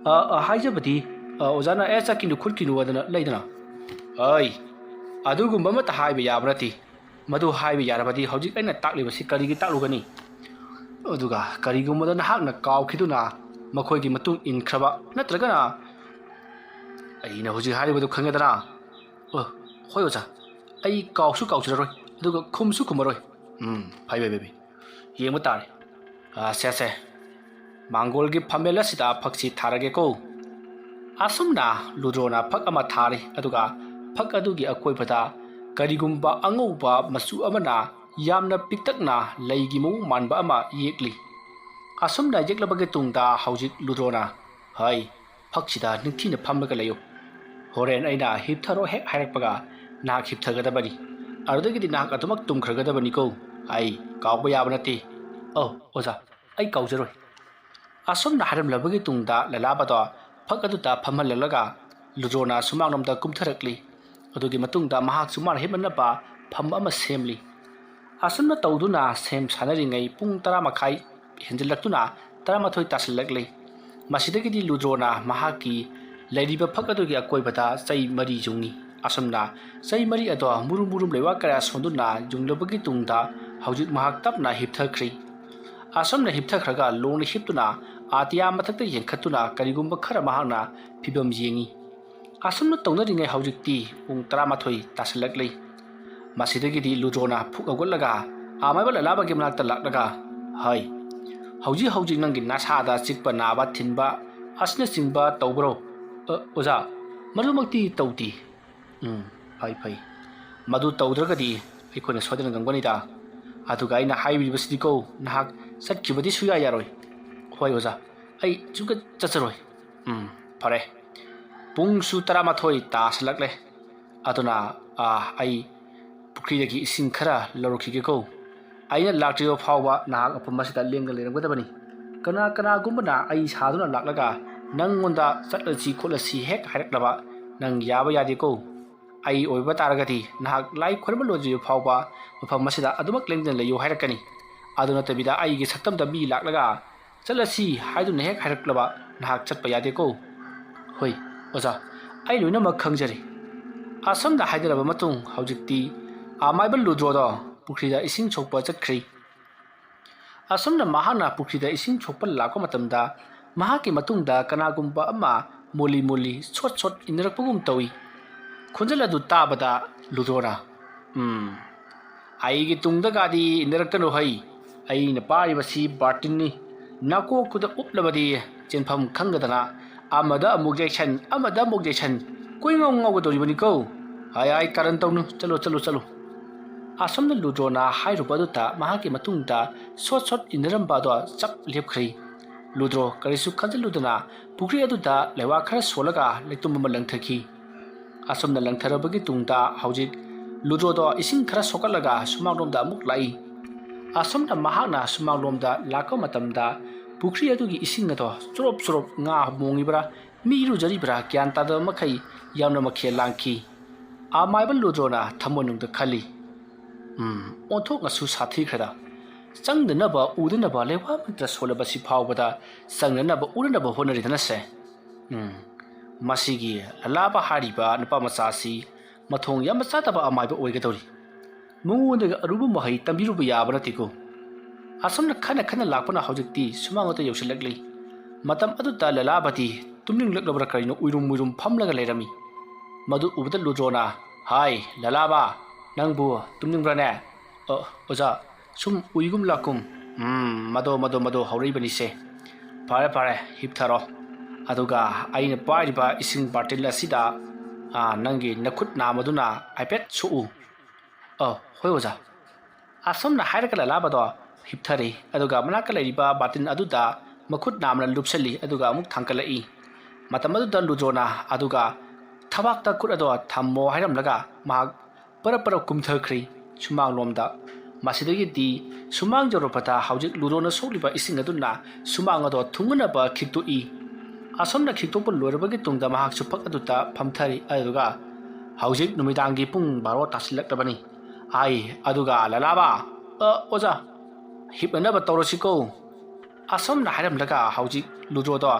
ꯑ, ꯑ, ꯍꯥꯏꯖꯕꯗꯤ, ꯑ, ꯑꯣꯖꯥꯅ "ꯑꯦ, ꯆꯠꯈꯤꯅꯨ ꯈꯣꯠꯈꯤꯅꯨ" ꯑꯗꯨꯅ ꯂꯩꯗꯅ꯫ ꯑꯩ ꯑꯗꯨꯒꯨꯝꯕ ꯑꯃꯠꯇ ꯍꯥꯏꯕ ꯌꯥꯕ ꯅꯠꯇꯦ꯫ ꯃꯗꯨ ꯍꯥꯏꯕ ꯌꯥꯔꯕꯗꯤ ꯍꯧꯖꯤꯛ ꯑꯩꯅ ꯇꯥꯛꯂꯤꯕꯁꯤ ꯀꯔꯤꯒꯤ ꯇꯥꯛꯂꯨꯒꯅꯤ? ꯑꯗꯨꯒ ꯀꯔꯤꯒꯨꯝꯕꯗ ꯅꯍꯥꯛꯅ ꯀꯥꯎꯈꯤꯗꯨꯅ ꯃꯈꯣꯏꯒꯤ ꯃꯇꯨꯡ ꯏꯟꯈ꯭ꯔꯕ ꯅꯠꯇ꯭ꯔꯒꯅ ꯑꯩꯅ ꯍꯧꯖꯤꯛ ꯍꯥꯏꯔꯤꯕꯗꯨ ꯈꯪꯒꯗ꯭ꯔꯥ? ꯑ, ꯍꯣꯏ ꯑꯣꯖꯥ, ꯑꯩ ꯀꯥꯎꯁꯨ ꯀꯥꯎꯖꯔꯔꯣꯏ, ꯑꯗꯨꯒ ꯈꯨꯝꯁꯨ ꯈꯨꯝꯃꯔꯣꯏ꯫ ꯎꯝ, ꯐꯩ, ꯐꯩ, ꯐꯩ, ꯐꯩ꯫ ꯌꯦꯡꯕ ꯇꯥꯔꯦ꯫ ꯑ, ꯁꯦ, ꯁꯦ꯫ ꯃꯥꯡꯒꯣꯜꯒꯤ ꯐꯝꯃꯦꯜ ꯑꯁꯤꯗ ꯐꯛꯁꯤ ꯊꯥꯔꯒꯦꯀꯣ꯫ ꯑꯁꯨꯝꯅ ꯂꯨꯗ꯭ꯔꯣꯅ ꯐꯛ ꯑꯃ ꯊꯥꯔꯤ, ꯑꯗꯨꯒ ꯐꯛ ꯑꯗꯨꯒꯤ ꯑꯀꯣꯏꯕꯗ ꯀꯔꯤꯒꯨꯝꯕ ꯑꯉꯧꯕ ꯃꯆꯨ ꯑꯃꯅ ꯌꯥꯝꯅ ꯄꯤꯛꯇꯛꯅ ꯂꯩꯒꯤ ꯃꯑꯣꯡ ꯃꯥꯟꯕ ꯑꯃ ꯌꯦꯛꯂꯤ꯫ ꯑꯁꯨꯝꯅ ꯌꯦꯛꯂꯕꯒꯤ ꯇꯨꯡꯗ ꯍꯧꯖꯤꯛ ꯂꯨꯗ꯭ꯔꯣꯅ, "ꯍꯩ, ꯐꯛꯁꯤꯗ ꯅꯤꯡꯊꯤꯅ ꯐꯝꯂꯒ ꯂꯩꯌꯨ꯫ ꯍꯣꯔꯦꯟ ꯑꯩꯅ ꯍꯤꯞꯊꯔꯣ ꯍꯦꯛ ꯍꯥꯏꯔꯛꯄꯒ ꯅꯍꯥꯛ ꯍꯤꯞꯊꯒꯗꯕꯅꯤ꯫ ꯑꯗꯨꯗꯒꯤꯗꯤ ꯅꯍꯥꯛ ꯑꯗꯨꯃꯛ ꯇꯨꯝꯈ꯭ꯔꯒꯗꯕꯅꯤꯀꯣ꯫ ꯑꯩ ꯀꯥꯎꯕ ꯌꯥꯕ ꯅꯠꯇꯦ꯫" "ꯑꯧ, ꯑꯣꯖꯥ, ꯑꯩ ꯀꯥꯎꯖꯔꯣꯏ꯫" ꯑꯁꯨꯝꯅ ꯍꯥꯏꯔꯝꯂꯕꯒꯤ ꯇꯨꯡꯗ ꯂꯂꯥꯕꯗꯣ ꯐꯛ ꯑꯗꯨꯗ ꯐꯝꯍꯜꯂꯛꯂꯒ ꯂꯨꯗ꯭ꯔꯣꯅ ꯁꯨꯃꯥꯡꯂꯣꯝꯗ ꯀꯨꯝꯊꯔꯛꯂꯤ꯫ ꯑꯗꯨꯒꯤ ꯃꯇꯨꯡꯗ ꯃꯍꯥꯛꯁꯨ ꯃꯥꯅ ꯍꯤꯞꯅꯅꯕ ꯐꯝ ꯑꯃ ꯁꯦꯝꯂꯤ꯫ ꯑꯁꯨꯝꯅ ꯇꯧꯗꯨꯅ ꯁꯦꯝ ꯁꯥꯟꯅꯔꯤꯉꯩ ꯄꯨꯡ ꯇꯔꯥ ꯃꯈꯥꯏ ꯍꯦꯟꯖꯤꯜꯂꯛꯇꯨꯅ ꯇꯔꯥꯃꯥꯊꯣꯏ ꯇꯥꯁꯤꯜꯂꯛꯂꯤ꯫ ꯃꯁꯤꯗꯒꯤꯗꯤ ꯂꯨꯗ꯭ꯔꯣꯅ ꯃꯍꯥꯛꯀꯤ ꯂꯩꯔꯤꯕ ꯐꯛ ꯑꯗꯨꯒꯤ ꯑꯀꯣꯏꯕꯗ ꯆꯩ ꯃꯔꯤ ꯌꯨꯡꯉꯤ꯫ ꯑꯁꯨꯝꯅ ꯆꯩ ꯃꯔꯤ ꯑꯗꯣ ꯃꯨꯔꯨꯝ ꯃꯨꯔꯨꯝ ꯂꯩꯕꯥꯛ ꯀꯌꯥ ꯁꯣꯟꯗꯨꯅ ꯌꯨꯡꯂꯕꯒꯤ ꯇꯨꯡꯗ ꯍꯧꯖꯤꯛ ꯃꯍꯥꯛ ꯇꯞꯅ ꯍꯤꯞꯊꯈ꯭ꯔꯤ꯫ ꯑꯁꯨꯝꯅ ꯍꯤꯞꯊꯈ꯭ꯔꯒ ꯂꯣꯡꯅ ꯍꯤꯞꯇꯨꯅ ꯑꯇꯤꯌꯥ ꯃꯊꯛꯇ ꯌꯦꯡꯈꯠꯇꯨꯅ ꯀꯔꯤꯒꯨꯝꯕ ꯈꯔ ꯃꯍꯥꯛꯅ ꯐꯤꯕꯝ ꯌꯦꯡꯉꯤ꯫ ꯑꯁꯨꯝꯅ ꯇꯧꯅꯔꯤꯉꯩ ꯍꯧꯖꯤꯛꯇꯤ ꯄꯨꯡ ꯇꯔꯥꯃꯥꯊꯣꯏ ꯇꯥꯁꯤꯜꯂꯛꯂꯤ꯫ ꯃꯁꯤꯗꯒꯤꯗꯤ ꯂꯨꯗ꯭ꯔꯣꯅ ꯐꯨꯛ ꯍꯧꯒꯠꯂꯒ ꯑꯃꯥꯏꯕ ꯂꯂꯥꯕꯒꯤ ꯃꯅꯥꯛꯇ ꯂꯥꯛꯂꯒ, "ꯍꯩ, ꯍꯧꯖꯤꯛ ꯍꯧꯖꯤꯛ ꯅꯪꯒꯤ ꯅꯁꯥꯗ ꯆꯤꯛꯄ ꯅꯥꯕ ꯊꯤꯟꯕ ꯑꯁꯤꯅꯆꯤꯡꯕ ꯇꯧꯕ꯭ꯔꯣ?" "ꯑ, ꯑꯣꯖꯥ, ꯃꯗꯨꯃꯛꯇꯤ ꯇꯧꯗꯦ"꯫ "ꯎꯝ, ꯐꯩ, ꯐꯩ꯫ ꯃꯗꯨ ꯇꯧꯗ꯭ꯔꯒꯗꯤ ꯑꯩꯈꯣꯏꯅ ꯁꯣꯏꯗꯅ ꯉꯝꯒꯅꯤꯗ꯫ ꯑꯗꯨꯒ ꯑꯩꯅ ꯍꯥꯏꯕꯤꯔꯤꯕꯁꯤꯗꯤꯀꯣ, ꯅꯍꯥꯛ ꯆꯠꯈꯤꯕꯗꯤ ꯁꯨꯌꯥ ꯌꯥꯔꯣꯏ"꯫ "ꯍꯣꯏ ꯑꯣꯖꯥ, ꯑꯩ ꯁꯨꯡꯆꯠ ꯆꯠꯆꯔꯣꯏ"꯫ "ꯎꯝ, ꯐꯔꯦ꯫ ꯄꯨꯡꯁꯨ ꯇꯔꯥꯃꯥꯊꯣꯏ ꯇꯥꯁꯤꯜꯂꯛꯂꯦ꯫ ꯑꯗꯨꯅ, ꯑꯥ, ꯑꯩ ꯄꯨꯈ꯭ꯔꯤꯗꯒꯤ ꯏꯁꯤꯡ ꯈꯔ ꯂꯧꯔꯛꯈꯤꯒꯦꯀꯣ꯫ ꯑꯩꯅ ꯂꯥꯛꯇ꯭ꯔꯤꯕ ꯐꯥꯎꯕ ꯅꯍꯥꯛ ꯃꯐꯝ ꯑꯁꯤꯗ ꯂꯦꯡꯗꯅ ꯂꯩꯔꯝꯒꯗꯕꯅꯤ꯫ ꯀꯅꯥ ꯀꯅꯥꯒꯨꯝꯕꯅ ꯑꯩ ꯁꯥꯗꯨꯅ ꯂꯥꯛꯂꯒ ꯅꯪꯉꯣꯟꯗ ꯆꯠꯂꯁꯤ ꯈꯣꯠꯂꯁꯤ ꯍꯦꯛ ꯍꯥꯏꯔꯛꯂꯕ ꯅꯪ ꯌꯥꯕ ꯌꯥꯗꯦꯀꯣ꯫ ꯑꯩ ꯑꯣꯏꯕ ꯇꯥꯔꯒꯗꯤ ꯅꯍꯥꯛ ꯂꯥꯏ ꯈꯣꯏꯔꯝꯕ ꯂꯣꯏꯗ꯭ꯔꯤꯕ ꯐꯥꯎꯕ ꯃꯐꯝ ꯑꯁꯤꯗ ꯑꯗꯨꯃꯛ ꯂꯦꯡꯗꯅ ꯂꯩꯌꯨ ꯍꯥꯏꯔꯛꯀꯅꯤ꯫ ꯑꯗꯨ ꯅꯠꯇꯕꯤꯗ ꯑꯩꯒꯤ ꯁꯛꯇꯝꯗ ꯃꯤ ꯂꯥꯛꯂꯒ ꯆꯠꯂꯁꯤ ꯍꯥꯏꯗꯨꯅ ꯍꯦꯛ ꯍꯥꯏꯔꯛꯂꯕ ꯅꯍꯥꯛ ꯆꯠꯄ ꯌꯥꯗꯦꯀꯣ"꯫ "ꯍꯣꯏ ꯑꯣꯖꯥ, ꯑꯩ ꯂꯣꯏꯅꯃꯛ ꯈꯪꯖꯔꯤ"꯫ ꯑꯁꯨꯝꯅ ꯍꯥꯏꯅꯔꯕ ꯃꯇꯨꯡ ꯍꯧꯖꯤꯛꯇꯤ ꯑꯃꯥꯏꯕ ꯂꯨꯗ꯭ꯔꯣꯗꯣ ꯄꯨꯈ꯭ꯔꯤꯗ ꯏꯁꯤꯡ ꯁꯣꯛꯄ ꯆꯠꯈ꯭ꯔꯤ꯫ ꯑꯁꯨꯝꯅ ꯃꯍꯥꯛꯅ ꯄꯨꯈ꯭ꯔꯤꯗ ꯏꯁꯤꯡ ꯁꯣꯛꯄ ꯂꯥꯛꯄ ꯃꯇꯝꯗ ꯃꯍꯥꯛꯀꯤ ꯃꯇꯨꯡꯗ ꯀꯅꯥꯒꯨꯝꯕ ꯑꯃ ꯃꯣꯂꯤ ꯃꯣꯂꯤ ꯁꯣꯠ ꯁꯣꯠ ꯏꯟꯅꯔꯛꯄꯒꯨꯝ ꯇꯧꯏ꯫ ꯈꯣꯟꯖꯦꯜ ꯑꯗꯨ ꯇꯥꯕꯗ ꯂꯨꯗ꯭ꯔꯣꯅ, "ꯎꯝ, ꯑꯩꯒꯤ ꯇꯨꯡꯗꯒꯗꯤ ꯏꯟꯅꯔꯛꯀꯅꯨ ꯍꯩ꯫ ꯑꯩꯅ ꯄꯥꯏꯔꯤꯕꯁꯤ ꯕꯥꯔꯇꯤꯟꯅꯤ꯫ ꯅꯥꯀꯣꯛꯇꯨꯗ ꯎꯞꯂꯕꯗꯤ ꯆꯦꯟꯐꯝ ꯈꯪꯗꯗꯅ ꯑꯃꯗ ꯑꯃꯨꯛ ꯌꯩꯁꯟ, ꯑꯃꯗ ꯑꯃꯨꯛ ꯌꯩꯁꯟ, ꯀꯣꯏꯉꯥꯎ ꯉꯥꯎꯒꯗꯧꯔꯤꯕꯅꯤꯀꯣ꯫ ꯍꯥꯏ ꯍꯥꯏ ꯀꯔꯟ ꯇꯧꯅꯨ, ꯆꯠꯂꯣ, ꯆꯠꯂꯣ, ꯆꯠꯂꯣ"꯫ ꯑꯁꯨꯝꯅ ꯂꯨꯗ꯭ꯔꯣꯅ ꯍꯥꯏꯔꯨꯕ ꯑꯗꯨꯗ ꯃꯍꯥꯛꯀꯤ ꯃꯇꯨꯡꯗ ꯁꯣꯠ ꯁꯣꯠ ꯏꯟꯅꯔꯝꯕ ꯑꯗꯣ ꯆꯞ ꯂꯦꯞꯈ꯭ꯔꯦ꯫ ꯂꯨꯗ꯭ꯔꯣ ꯀꯔꯤꯁꯨ ꯈꯟꯖꯤꯜꯂꯨꯗꯅ ꯄꯨꯈ꯭ꯔꯤ ꯑꯗꯨꯗ ꯂꯩꯋꯥ ꯈꯔ ꯁꯣꯜꯂꯒ ꯂꯩꯇꯨꯝ ꯑꯃ ꯂꯪꯊꯈꯤ꯫ ꯑꯁꯨꯝꯅ ꯂꯪꯊꯔꯕꯒꯤ ꯇꯨꯡꯗ ꯍꯧꯖꯤꯛ ꯂꯨꯗ꯭ꯔꯣꯗꯣ ꯏꯁꯤꯡ ꯈꯔ ꯁꯣꯛꯀꯠꯂꯒ ꯁꯨꯃꯥꯡꯂꯣꯝꯗ ꯑꯃꯨꯛ ꯂꯥꯛꯏ꯫ ꯑꯁꯨꯝꯅ ꯃꯍꯥꯛꯅ ꯁꯨꯃꯥꯡꯂꯣꯝꯗ ꯂꯥꯛꯄ ꯃꯇꯝꯗ ꯄꯨꯈ꯭ꯔꯤ ꯑꯗꯨꯒꯤ ꯏꯁꯤꯡ ꯑꯗꯣ ꯆꯨꯔꯨꯞ ꯆꯨꯔꯨꯞ ꯉꯥ ꯃꯣꯡꯉꯤꯕ꯭ꯔꯥ ꯃꯤ ꯏꯔꯨꯖꯔꯤꯕ꯭ꯔꯥ ꯒ꯭ꯌꯥꯟ ꯇꯥꯗꯕ ꯃꯈꯩ ꯌꯥꯝꯅ ꯃꯈꯦꯜ ꯂꯥꯡꯈꯤ꯫ ꯑꯃꯥꯏꯕ ꯂꯨꯗ꯭ꯔꯣꯅ ꯊꯃꯣꯏꯅꯨꯡꯗ ꯈꯜꯂꯤ, "ꯎꯝ, ꯑꯣꯟꯊꯣꯛꯅꯁꯨ ꯁꯥꯊꯤꯈ꯭ꯔꯦꯗ꯫ ꯆꯪꯗꯅꯕ ꯎꯗꯅꯕ ꯂꯩꯋꯥ ꯃꯟꯇ꯭ꯔ ꯁꯣꯜꯂꯕꯁꯤ ꯐꯥꯎꯕꯗ ꯆꯪꯅꯅꯕ ꯎꯅꯅꯕ ꯍꯣꯠꯅꯔꯤꯗꯅꯁꯦ꯫ ꯎꯝ, ꯃꯁꯤꯒꯤ ꯂꯂꯥꯕ ꯍꯥꯏꯔꯤꯕ ꯅꯨꯄꯥ ꯃꯆꯥ ꯑꯁꯤ ꯃꯊꯣꯡ ꯌꯥꯝꯅ ꯆꯥꯗꯕ ꯑꯃꯥꯏꯕ ꯑꯣꯏꯒꯗꯧꯔꯤ꯫ ꯃꯉꯣꯟꯗꯒꯤ ꯑꯔꯨꯕ ꯃꯍꯩ ꯇꯝꯕꯤꯔꯨꯕ ꯌꯥꯕ ꯅꯠꯇꯦꯀꯣ꯫ ꯑꯁꯨꯝꯅ ꯈꯟꯅ ꯈꯟꯅ ꯂꯥꯛꯄꯅ ꯍꯧꯖꯤꯛꯇꯤ ꯁꯨꯃꯥꯡ ꯑꯗꯨ ꯌꯧꯁꯤꯜꯂꯛꯂꯤ꯫ ꯃꯇꯝ ꯑꯗꯨꯗ ꯂꯂꯥꯕꯗꯤ ꯇꯨꯝꯅꯤꯡꯂꯛꯂꯕ꯭ꯔꯥ ꯀꯔꯤꯅꯣ ꯎꯏꯔꯨꯝ ꯎꯏꯔꯨꯝ ꯐꯝꯂꯒ ꯂꯩꯔꯝꯃꯤ꯫ ꯃꯗꯨ ꯎꯕꯗ ꯂꯨꯗ꯭ꯔꯣꯅ, "ꯍꯥꯏ ꯂꯂꯥꯕ, ꯅꯪꯕꯨ ꯇꯨꯝꯅꯤꯡꯕ꯭ꯔꯥꯅꯦ?" "ꯑ, ꯑꯣꯖꯥ, ꯁꯨꯝ ꯎꯏꯒꯨꯝ ꯂꯥꯛꯀꯨꯝ꯫" "ꯎꯝ, ꯃꯗꯣ, ꯃꯗꯣ, ꯃꯗꯣ ꯍꯧꯔꯛꯏꯕꯅꯤꯁꯦ꯫ ꯐꯔꯦ, ꯐꯔꯦ, ꯍꯤꯞꯊꯔꯣ꯫ ꯑꯗꯨꯒ ꯑꯩꯅ ꯄꯥꯏꯔꯤꯕ ꯏꯁꯤꯡ ꯕꯥꯔꯇꯤꯟ ꯑꯁꯤꯗ, ꯑ, ꯅꯪꯒꯤ ꯅꯈꯨꯠ ꯅꯥꯝꯃꯗꯨꯅ ꯍꯥꯏꯐꯦꯠ ꯁꯣꯛꯎ꯫" "ꯑ, ꯍꯣꯏ ꯑꯣꯖꯥ꯫" ꯑꯁꯨꯝꯅ ꯍꯥꯏꯔꯒ ꯂꯂꯥꯕꯗꯣ ꯍꯤꯞꯊꯔꯦ꯫ ꯑꯗꯨꯒ ꯃꯅꯥꯛꯇ ꯂꯩꯔꯤꯕ ꯕꯥꯔꯇꯤꯟ ꯑꯗꯨꯗ ꯃꯈꯨꯠ ꯅꯥꯝꯃꯅ ꯂꯨꯞꯁꯤꯜꯂꯤ, ꯑꯗꯨꯒ ꯑꯃꯨꯛ ꯊꯥꯡꯒꯠꯂꯛꯏ꯫ ꯃꯇꯝ ꯑꯗꯨꯗ ꯂꯨꯗ꯭ꯔꯣꯅ ꯑꯗꯨꯒ ꯊꯕꯥꯛꯇ ꯈꯨꯠ ꯑꯗꯣ ꯊꯝꯃꯣ ꯍꯥꯏꯔꯝꯂꯒ ꯃꯍꯥꯛ ꯄꯔꯞ ꯄꯔꯞ ꯀꯨꯝꯊꯈ꯭ꯔꯦ ꯁꯨꯃꯥꯡꯂꯣꯝꯗ꯫ ꯃꯁꯤꯗꯒꯤꯗꯤ ꯁꯨꯃꯥꯡ ꯌꯧꯔꯛꯄꯗ ꯍꯧꯖꯤꯛ ꯂꯨꯗ꯭ꯔꯣꯅ ꯁꯣꯛꯂꯤꯕ ꯏꯁꯤꯡ ꯑꯗꯨꯅ ꯁꯨꯃꯥꯡ ꯑꯗꯣ ꯊꯨꯡꯅꯅꯕ ꯈꯤꯛꯇꯣꯛꯏ꯫ ꯑꯁꯨꯝꯅ ꯈꯤꯛꯇꯣꯛꯄ ꯂꯣꯏꯔꯕꯒꯤ ꯇꯨꯡꯗ ꯃꯍꯥꯛꯁꯨ ꯐꯛ ꯑꯗꯨꯗ ꯐꯝꯊꯔꯤ꯫ ꯑꯗꯨꯒ ꯍꯧꯖꯤꯛ ꯅꯨꯃꯤꯗꯥꯡꯒꯤ ꯄꯨꯡ ꯕꯥꯔꯣ ꯇꯥꯁꯤꯜꯂꯛꯂꯕꯅꯤ꯫ "ꯑꯥꯏ, ꯑꯗꯨꯒ ꯂꯂꯥꯕ, ꯑ, ꯑꯣꯖꯥ, ꯍꯤꯞꯅꯅꯕ ꯇꯧꯔꯁꯤꯀꯣ꯫" ꯑꯁꯨꯝꯅ ꯍꯥꯏꯔꯝꯂꯒ ꯍꯧꯖꯤꯛ ꯂꯨꯗ꯭ꯔꯣꯗꯣ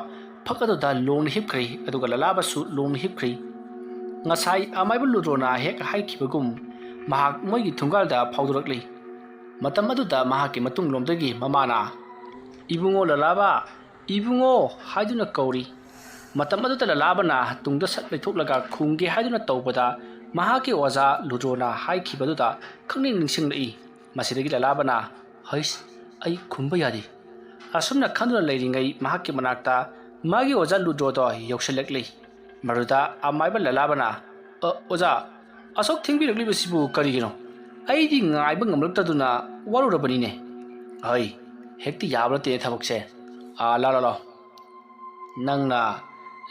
ꯐꯛ ꯑꯗꯨꯗ ꯂꯣꯡꯅ ꯍꯤꯞꯈ꯭ꯔꯦ, ꯑꯗꯨꯒ ꯂꯂꯥꯕꯁꯨ ꯂꯣꯡꯅ ꯍꯤꯞꯈ꯭ꯔꯦ꯫ ꯉꯁꯥꯏ ꯑꯃꯥꯏꯕ ꯂꯨꯗ꯭ꯔꯣꯅ ꯍꯦꯛ ꯍꯥꯏꯈꯤꯕꯒꯨꯝ ꯃꯍꯥꯛ ꯃꯣꯏꯒꯤ ꯊꯣꯡꯒꯥꯜꯗ ꯐꯥꯎꯗꯣꯔꯛꯂꯤ꯫ ꯃꯇꯝ ꯑꯗꯨꯗ ꯃꯍꯥꯛꯀꯤ ꯃꯇꯨꯡꯂꯣꯝꯗꯒꯤ ꯃꯃꯥꯅ, "ꯏꯕꯨꯡꯉꯣ ꯂꯂꯥꯕ, ꯏꯕꯨꯡꯉꯣ" ꯍꯥꯏꯗꯨꯅ ꯀꯧꯔꯤ꯫ ꯃꯇꯝ ꯑꯗꯨꯗ ꯂꯂꯥꯕꯅ ꯇꯨꯡꯗ ꯁꯠ ꯂꯩꯊꯣꯛꯂꯒ ꯈꯨꯝꯒꯦ ꯍꯥꯏꯗꯨꯅ ꯇꯧꯕꯗ, ꯃꯍꯥꯛꯀꯤ ꯑꯣꯖꯥ ꯂꯨꯗ꯭ꯔꯣꯅ ꯍꯥꯏꯈꯤꯕꯗꯨꯗ ꯈꯪꯅꯤꯡ ꯅꯤꯡꯁꯤꯡꯂꯛꯏ꯫ ꯃꯁꯤꯗꯒꯤ ꯂꯂꯥꯕꯅ, "ꯍꯩꯁ, ꯑꯩ ꯈꯨꯝꯕ ꯌꯥꯗꯦ꯫" ꯑꯁꯨꯝꯅ ꯈꯟꯗꯨꯅ ꯂꯩꯔꯤꯉꯩ ꯃꯍꯥꯛꯀꯤ ꯃꯅꯥꯛꯇ ꯃꯥꯒꯤ ꯑꯣꯖꯥ ꯂꯨꯗ꯭ꯔꯣꯗꯣ ꯌꯧꯁꯤꯜꯂꯛꯂꯤ꯫ ꯃꯗꯨꯗ ꯑꯃꯥꯏꯕ ꯂꯂꯥꯕꯅ, "ꯑ, ꯑꯣꯖꯥ, ꯑꯁꯨꯛ ꯊꯦꯡꯕꯤꯔꯛꯂꯤꯕꯁꯤꯕꯨ ꯀꯔꯤꯒꯤꯅꯣ? ꯑꯩꯗꯤ ꯉꯥꯏꯕ ꯉꯝꯂꯛꯇꯗꯨꯅ ꯋꯥꯔꯨꯔꯕꯅꯤꯅꯦ꯫" "ꯍꯩ, ꯍꯦꯛꯇ ꯌꯥꯕ ꯅꯠꯇꯦꯅꯦ ꯊꯕꯛꯁꯦ꯫ ꯑꯥ, ꯂꯥ, ꯂꯥ, ꯂꯥ꯫ ꯅꯪꯅ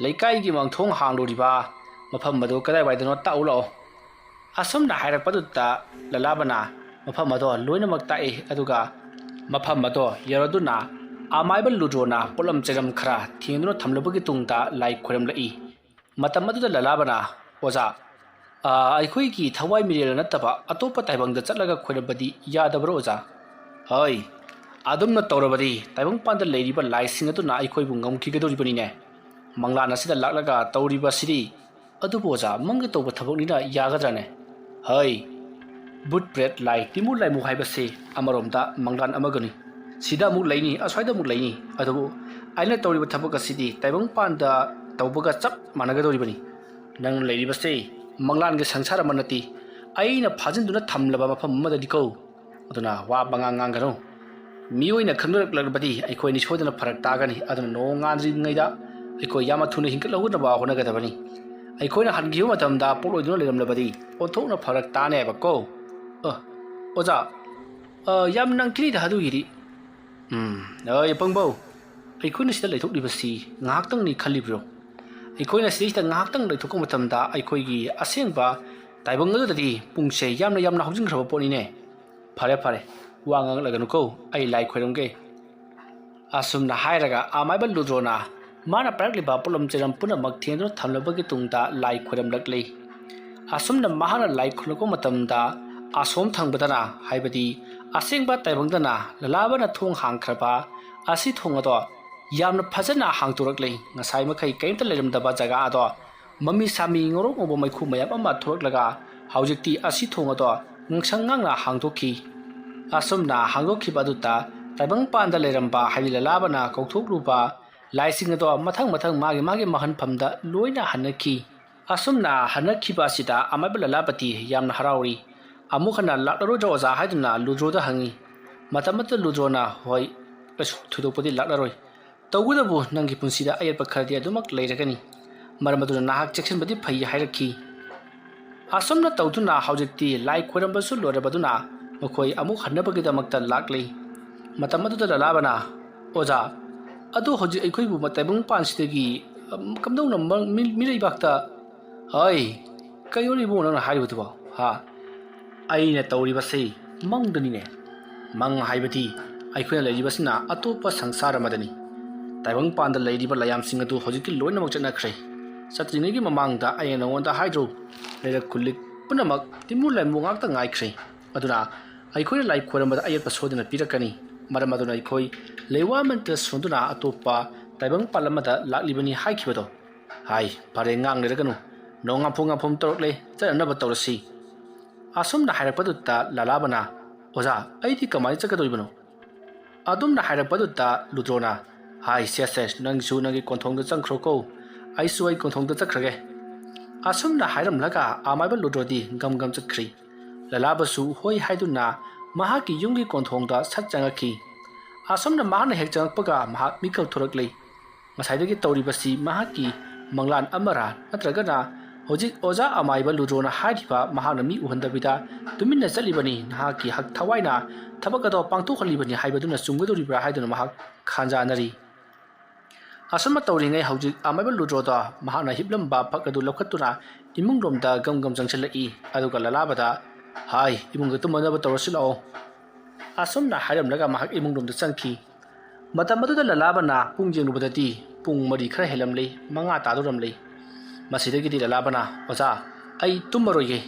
ꯂꯩꯀꯥꯏꯒꯤ ꯃꯥꯡꯊꯣꯡ ꯍꯥꯡꯂꯨꯔꯤꯕ ꯃꯐꯝ ꯑꯗꯨ ꯀꯗꯥꯏꯋꯥꯏꯗꯅꯣ ꯇꯥꯛꯎ ꯂꯥꯛꯑꯣ꯫" ꯑꯁꯨꯝꯅ ꯍꯥꯏꯔꯛꯄꯗꯨꯗ ꯂꯂꯥꯕꯅ ꯃꯐꯝ ꯑꯗꯣ ꯂꯣꯏꯅꯃꯛ ꯇꯥꯛꯏ꯫ ꯑꯗꯨꯒ ꯃꯐꯝ ꯑꯗꯣ ꯌꯧꯔꯗꯨꯅ ꯑꯃꯥꯏꯕ ꯂꯨꯗ꯭ꯔꯣꯅ ꯄꯣꯠꯂꯝ ꯆꯩꯔꯝ ꯈꯔ ꯊꯦꯡꯗꯨꯅ ꯊꯝꯂꯕꯒꯤ ꯇꯨꯡꯗ ꯂꯥꯏ ꯈꯣꯏꯔꯝꯂꯛꯏ꯫ ꯃꯇꯝ ꯑꯗꯨꯗ ꯂꯂꯥꯕꯅ, "ꯑꯣꯖꯥ, ꯑ, ꯑꯩꯈꯣꯏꯒꯤ ꯊꯋꯥꯏ ꯃꯤꯔꯦꯜ ꯅꯠꯇꯕ ꯑꯇꯣꯞꯄ ꯇꯥꯏꯕꯪꯗ ꯆꯠꯂꯒ ꯈꯣꯏꯔꯝꯕꯗꯤ ꯌꯥꯗꯕ꯭ꯔꯣ ꯑꯣꯖꯥ?" "ꯍꯣꯏ, ꯑꯗꯨꯝꯅ ꯇꯧꯔꯕꯗꯤ ꯇꯥꯏꯕꯪꯄꯥꯟꯗ ꯂꯩꯔꯤꯕ ꯂꯥꯏꯁꯤꯡ ꯑꯗꯨꯅ ꯑꯩꯈꯣꯏꯕꯨ ꯉꯝꯈꯤꯒꯗꯧꯔꯤꯕꯅꯤꯅꯦ꯫ ꯃꯪꯂꯥꯟ ꯑꯁꯤꯗ ꯂꯥꯛꯂꯒ ꯇꯧꯔꯤꯕꯁꯤꯗꯤ? ꯑꯗꯨꯕꯨ ꯑꯣꯖꯥ, ꯃꯪꯒ ꯇꯧꯕ ꯊꯕꯛꯅꯤꯅ ꯌꯥꯒꯗ꯭ꯔꯥꯅꯦ? ꯍꯩ, ꯚꯨꯠ ꯄ꯭ꯔꯦꯠ ꯂꯥꯏ ꯇꯤꯟꯃꯨ ꯂꯥꯏꯃꯨ ꯍꯥꯏꯕꯁꯤ ꯑꯃꯔꯣꯝꯗ ꯃꯪꯂꯥꯟ ꯑꯃꯒꯅꯤ꯫ ꯁꯤꯗ ꯑꯃꯨꯛ ꯂꯩꯅꯤ, ꯑꯁ꯭ꯋꯥꯏꯗ ꯑꯃꯨꯛ ꯂꯩꯅꯤ꯫ ꯑꯗꯨꯕꯨ ꯑꯩꯅ ꯇꯧꯔꯤꯕ ꯊꯕꯛ ꯑꯁꯤꯗꯤ ꯇꯥꯏꯕꯪꯄꯥꯟꯗ ꯇꯧꯕꯒ ꯆꯞ ꯃꯥꯟꯅꯒꯗꯧꯔꯤꯕꯅꯤ꯫ ꯅꯪ ꯂꯩꯔꯤꯕꯁꯤ ꯃꯪꯂꯥꯟꯒꯤ ꯁꯪꯁꯥꯔ ꯑꯃ ꯅꯠꯇꯦ꯫ ꯑꯩꯅ ꯐꯥꯖꯤꯟꯗꯨꯅ ꯊꯝꯂꯕ ꯃꯐꯝ ꯑꯃꯗꯅꯤꯀꯣ꯫ ꯑꯗꯨꯅ ꯋꯥ ꯄꯉꯥꯡ ꯉꯥꯡꯒꯅꯨ꯫ ꯃꯤꯑꯣꯏꯅ ꯈꯪꯅꯔꯛꯂꯕꯗꯤ ꯑꯩꯈꯣꯏ ꯑꯅꯤ ꯁꯣꯏꯗꯅ ꯐꯔꯛ ꯇꯥꯒꯅꯤ꯫ ꯑꯗꯨꯅ ꯅꯣꯡ ꯉꯥꯟꯗ꯭ꯔꯤꯉꯩꯗ ꯑꯩꯈꯣꯏ ꯌꯥꯝꯅ ꯊꯨꯅ ꯍꯤꯡꯒꯠꯍꯧꯅꯕ ꯍꯣꯠꯅꯒꯗꯕꯅꯤ꯫ ꯑꯩꯈꯣꯏꯅ ꯍꯟꯈꯤꯕ ꯃꯇꯝꯗ ꯄꯣꯠꯂꯣꯏꯗꯨꯅ ꯂꯩꯔꯝꯂꯕꯗꯤ ꯑꯣꯟꯊꯣꯛꯅ ꯐꯔꯛ ꯇꯥꯅꯦꯕꯀꯣ꯫ ꯑ, ꯑꯣꯖꯥ, ꯑ, ꯌꯥꯝ ꯅꯪꯊꯤꯅꯤꯗ ꯑꯗꯨꯒꯤꯗꯤ꯫ ꯎꯝ, ꯑ, ꯄꯪꯕꯧ, ꯑꯩꯈꯣꯏꯅ ꯁꯤꯗ ꯂꯩꯊꯣꯛꯂꯤꯕꯁꯤ ꯉꯥꯏꯍꯥꯛꯇꯪꯅꯤ ꯈꯜꯂꯤꯕ꯭ꯔꯣ? ꯑꯩꯈꯣꯏꯅ ꯁꯤꯗꯩꯁꯤꯗ ꯉꯥꯏꯍꯥꯛꯇꯪ ꯂꯩꯊꯣꯛꯄ ꯃꯇꯝꯗ ꯑꯩꯈꯣꯏꯒꯤ ꯑꯁꯦꯡꯕ ꯇꯥꯏꯕꯪ ꯑꯗꯨꯗꯗꯤ ꯄꯨꯡꯁꯦ ꯌꯥꯝꯅ ꯌꯥꯝꯅ ꯍꯧꯖꯤꯟꯈ꯭ꯔꯕ ꯄꯣꯠꯅꯤꯅꯦ꯫ ꯐꯔꯦ, ꯐꯔꯦ, ꯋꯥ ꯉꯥꯡꯂꯒꯅꯨꯀꯣ, ꯑꯩ ꯂꯥꯏ ꯈꯣꯏꯔꯝꯒꯦ꯫ ꯑꯁꯨꯝꯅ ꯍꯥꯏꯔꯒ ꯑꯃꯥꯏꯕ ꯂꯨꯗ꯭ꯔꯣꯅ ꯃꯥꯅ ꯄꯥꯏꯔꯛꯂꯤꯕ ꯄꯣꯠꯂꯝ ꯆꯩꯔꯝ ꯄꯨꯝꯅꯃꯛ ꯊꯦꯡꯗꯨꯅ ꯊꯝꯂꯕꯒꯤ ꯇꯨꯡꯗ ꯂꯥꯏ ꯈꯣꯏꯔꯝꯂꯛꯂꯤ꯫ ꯑꯁꯨꯝꯅ ꯃꯍꯥꯛꯅ ꯂꯥꯏ ꯈꯣꯏꯔꯝꯂꯛꯄ ꯃꯇꯝꯗ ꯑꯁꯣꯝ ꯊꯪꯕꯗꯅ, ꯍꯥꯏꯕꯗꯤ ꯑꯁꯦꯡꯕ ꯇꯥꯏꯕꯪꯗꯅ ꯂꯂꯥꯕꯅ ꯊꯣꯡ ꯍꯥꯡꯈ꯭ꯔꯕ ꯑꯁꯤ ꯊꯣꯡ ꯑꯗꯣ ꯌꯥꯝꯅ ꯐꯖꯅ ꯍꯥꯡꯗꯣꯔꯛꯂꯤ꯫ ꯉꯁꯥꯏ ꯃꯈꯩ ꯀꯔꯤꯝꯇ ꯂꯩꯔꯝꯗꯕ ꯖꯒꯥ ꯑꯗꯣ ꯃꯃꯤ ꯁꯥꯃꯤ ꯉꯧꯔꯣꯛ ꯉꯧꯕ ꯃꯩꯈꯨ ꯃꯌꯥꯝ ꯑꯃ ꯊꯣꯛꯂꯛꯂꯒ ꯍꯧꯖꯤꯛꯇꯤ ꯑꯁꯤ ꯊꯣꯡ ꯑꯗꯣ ꯉꯥꯡꯁꯪ ꯉꯥꯡꯅ ꯍꯥꯡꯗꯣꯛꯈꯤ꯫ ꯑꯁꯨꯝꯅ ꯍꯥꯡꯗꯣꯛꯈꯤꯕ ꯑꯗꯨꯗ ꯇꯥꯏꯕꯪꯄꯥꯟꯗ ꯂꯩꯔꯝꯕ, ꯍꯥꯏꯗꯤ ꯂꯂꯥꯕꯅ ꯀꯧꯊꯣꯛꯂꯨꯕ ꯂꯥꯏꯁꯤꯡ ꯑꯗꯣ ꯃꯊꯪ ꯃꯊꯪ ꯃꯥꯒꯤ ꯃꯥꯒꯤ ꯃꯍꯟꯐꯝꯗ ꯂꯣꯏꯅ ꯍꯟꯅꯈꯤ꯫ ꯑꯁꯨꯝꯅ ꯍꯟꯅꯈꯤꯕ ꯑꯁꯤꯗ ꯑꯃꯥꯏꯕ ꯂꯂꯥꯄꯇꯤ ꯌꯥꯝꯅ ꯍꯔꯥꯎꯔꯤ꯫ "ꯑꯃꯨꯛ ꯍꯟꯅ ꯂꯥꯛꯂꯔꯣꯏꯗ꯭ꯔꯣ ꯑꯣꯖꯥ?" ꯍꯥꯏꯗꯨꯅ ꯂꯨꯗ꯭ꯔꯣꯗ ꯍꯪꯉꯤ꯫ ꯃꯇꯝ ꯑꯗꯨꯗ ꯂꯨꯗ꯭ꯔꯣꯅ, "ꯍꯣꯏ, ꯀꯩꯁꯨ ꯊꯣꯏꯗꯣꯛꯄꯗꯤ ꯂꯥꯛꯂꯔꯣꯏ꯫ ꯇꯧꯕꯇꯕꯨ ꯅꯪꯒꯤ ꯄꯨꯟꯁꯤꯗ ꯑꯌꯦꯠꯄ ꯈꯔꯗꯤ ꯑꯗꯨꯃꯛ ꯂꯩꯔꯒꯅꯤ꯫ ꯃꯔꯝ ꯑꯗꯨꯅ ꯅꯍꯥꯛ ꯆꯦꯛꯁꯤꯟꯕꯗꯤ ꯐꯩ" ꯍꯥꯏꯔꯛꯈꯤ꯫ ꯑꯁꯨꯝꯅ ꯇꯧꯗꯨꯅ ꯍꯧꯖꯤꯛꯇꯤ ꯂꯥꯏ ꯈꯣꯏꯔꯝꯕꯁꯨ ꯂꯣꯏꯔꯕꯗꯨꯅ ꯃꯈꯣꯏ ꯑꯃꯨꯛ ꯍꯟꯅꯕꯒꯤꯗꯃꯛꯇ ꯂꯥꯛꯂꯤ꯫ ꯃꯇꯝ ꯑꯗꯨꯗ ꯂꯂꯥꯕꯅ, "ꯑꯣꯖꯥ, ꯑꯗꯨ ꯍꯧꯖꯤꯛ ꯑꯩꯈꯣꯏꯕꯨ ꯇꯥꯏꯕꯪꯄꯥꯟꯁꯤꯗꯒꯤ, ꯑꯝ, ꯀꯝꯗꯧꯅ ꯃ-, ꯃꯤ-, ꯃꯤꯔꯩꯕꯥꯛꯇ?" "ꯍꯩ, ꯀꯩꯅꯣꯅꯦ ꯏꯕꯨꯡꯉꯣ ꯅꯪꯅ ꯍꯥꯏꯔꯤꯕꯗꯨꯕꯣ? ꯍꯥ? ꯑꯩꯅ ꯇꯧꯔꯤꯕꯁꯤ ꯃꯪꯗꯅꯤꯅꯦ꯫ ꯃꯪ ꯍꯥꯏꯕꯗꯤ ꯑꯩꯈꯣꯏꯅ ꯂꯩꯔꯤꯕꯁꯤꯅ ꯑꯇꯣꯞꯄ ꯁꯪꯁꯥꯔ ꯑꯃꯗꯅꯤ꯫ ꯇꯥꯏꯕꯪꯄꯥꯟꯗ ꯂꯩꯔꯤꯕ ꯂꯥꯏꯌꯥꯝꯁꯤꯡ ꯑꯗꯨ ꯍꯧꯖꯤꯛꯇꯤ ꯂꯣꯏꯅꯃꯛ ꯆꯠꯅꯈ꯭ꯔꯦ꯫ ꯆꯠꯇ꯭ꯔꯤꯉꯩꯒꯤ ꯃꯃꯥꯡꯗ ꯑꯩꯅ ꯅꯉꯣꯟꯗ ꯍꯥꯏꯗ꯭ꯔꯣ? ꯂꯩꯔꯛ ꯈꯨꯜꯂꯤꯛ ꯄꯨꯝꯅꯃꯛ ꯇꯤꯟꯃꯨ ꯂꯥꯏꯃꯨ ꯉꯥꯛꯇ ꯉꯥꯏꯈ꯭ꯔꯦ꯫ ꯑꯗꯨꯅ ꯑꯩꯈꯣꯏꯅ ꯂꯥꯏ ꯈꯣꯏꯔꯝꯕꯗ ꯑꯌꯦꯠꯄ ꯁꯣꯏꯗꯅ ꯄꯤꯔꯛꯀꯅꯤ꯫ ꯃꯔꯝ ꯑꯗꯨꯅ ꯑꯩꯈꯣꯏ ꯂꯩꯋꯥ ꯃꯟꯇ꯭ꯔ ꯁꯣꯟꯗꯨꯅ ꯑꯇꯣꯞꯄ ꯇꯥꯏꯕꯪꯄꯥꯟ ꯑꯃꯗ ꯂꯥꯛꯂꯤꯕꯅꯤ ꯍꯥꯏꯈꯤꯕꯗꯣ꯫ ꯍꯥꯏ, ꯐꯔꯦ, ꯉꯥꯡ ꯂꯩꯔꯒꯅꯨ꯫ ꯅꯣꯡ ꯉꯥꯝꯐꯨ ꯉꯥꯝꯐꯨꯝ ꯇꯧꯔꯛꯂꯦ, ꯆꯠꯅꯅꯕ ꯇꯧꯔꯁꯤ꯫ ꯑꯁꯨꯝꯅ ꯍꯥꯏꯔꯛꯄꯗꯨꯗ ꯂꯂꯥꯕꯅ, "ꯑꯣꯖꯥ, ꯑꯩꯗꯤ ꯀꯃꯥꯏꯅ ꯆꯠꯀꯗꯧꯔꯤꯕꯅꯣ?" ꯑꯗꯨꯝꯅ ꯍꯥꯏꯔꯛꯄꯗꯨꯗ ꯂꯨꯗ꯭ꯔꯣꯅ, "ꯍꯥꯏ, ꯁꯦ ꯁꯦ, ꯅꯪꯁꯨ ꯅꯪꯒꯤ ꯀꯣꯟꯊꯣꯡꯗ ꯆꯪꯈ꯭ꯔꯣꯀꯣ, ꯑꯩꯁꯨ ꯑꯩ ꯀꯣꯟꯊꯣꯡꯗ ꯆꯠꯈ꯭ꯔꯒꯦ"꯫ ꯑꯁꯨꯝꯅ ꯍꯥꯏꯔꯝꯂꯒ ꯑꯃꯥꯏꯕ ꯂꯨꯗ꯭ꯔꯣꯗꯤ ꯒꯝ ꯒꯝ ꯆꯠꯈ꯭ꯔꯤ꯫ ꯂꯂꯥꯕꯁꯨ ꯍꯣꯏ ꯍꯥꯏꯗꯨꯅ ꯃꯍꯥꯛꯀꯤ ꯌꯨꯝꯒꯤ ꯀꯣꯟꯊꯣꯡꯗ ꯁꯠ ꯆꯪꯉꯛꯈꯤ꯫ ꯑꯁꯨꯝꯅ ꯃꯍꯥꯛꯅ ꯍꯦꯛ ꯆꯪꯉꯛꯄꯒ ꯃꯍꯥꯛ ꯃꯤꯀꯞ ꯊꯣꯔꯛꯂꯦ꯫ ꯉꯁꯥꯏꯗꯒꯤ ꯇꯧꯔꯤꯕꯁꯤ ꯃꯍꯥꯛꯀꯤ ꯃꯪꯂꯥꯟ ꯑꯃꯔꯥ, ꯅꯠꯇ꯭ꯔꯒꯅ ꯍꯧꯖꯤꯛ ꯑꯣꯖꯥ ꯑꯃꯥꯏꯕ ꯂꯨꯗ꯭ꯔꯣꯅ ꯍꯥꯏꯔꯤꯕ ꯃꯍꯥꯛꯅ ꯃꯤ ꯎꯍꯟꯗꯕꯤꯗ ꯇꯨꯃꯤꯟꯅ ꯆꯠꯂꯤꯕꯅꯤ, ꯅꯍꯥꯛꯀꯤ ꯍꯛ ꯊꯋꯥꯏꯅ ꯊꯕꯛ ꯑꯗꯣ ꯄꯥꯡꯊꯣꯛꯍꯜꯂꯤꯕꯅꯤ ꯍꯥꯏꯕꯗꯨꯅ ꯆꯨꯝꯒꯗꯧꯔꯤꯕ꯭ꯔꯥ ꯍꯥꯏꯗꯨꯅ ꯃꯍꯥꯛ ꯈꯟꯖꯥꯟꯅꯔꯤ꯫ ꯑꯁꯨꯝꯅ ꯇꯧꯔꯤꯉꯩ ꯍꯧꯖꯤꯛ ꯑꯃꯥꯏꯕ ꯂꯨꯗ꯭ꯔꯣꯗ ꯃꯍꯥꯛꯅ ꯍꯤꯞꯂꯝꯕ ꯐꯛ ꯑꯗꯨ ꯂꯧꯈꯠꯇꯨꯅ ꯏꯃꯨꯡꯂꯣꯝꯗ ꯒꯝ ꯒꯝ ꯆꯪꯁꯤꯜꯂꯛꯏ꯫ ꯑꯗꯨꯒ ꯂꯂꯥꯕꯗ, "ꯍꯥꯏ, ꯏꯃꯨꯡꯗ ꯇꯨꯝꯃꯅꯕ ꯇꯧꯔꯁꯤ ꯂꯥꯛꯑꯣ"꯫ ꯑꯁꯨꯝꯅ ꯍꯥꯏꯔꯝꯂꯒ ꯃꯍꯥꯛ ꯏꯃꯨꯡꯂꯣꯝꯗ ꯆꯪꯈꯤ꯫ ꯃꯇꯝ ꯑꯗꯨꯗ ꯂꯂꯥꯕꯅ ꯄꯨꯡ ꯌꯦꯡꯂꯨꯕꯗꯗꯤ ꯄꯨꯡ ꯃꯔꯤ ꯈꯔ ꯍꯦꯜꯂꯝꯂꯦ, ꯃꯉꯥ ꯇꯥꯗꯧꯔꯝꯂꯦ꯫ ꯃꯁꯤꯗꯒꯤꯗꯤ ꯂꯂꯥꯕꯅ, "ꯑꯣꯖꯥ, ꯑꯩ ꯇꯨꯝꯃꯔꯣꯏꯒꯦ,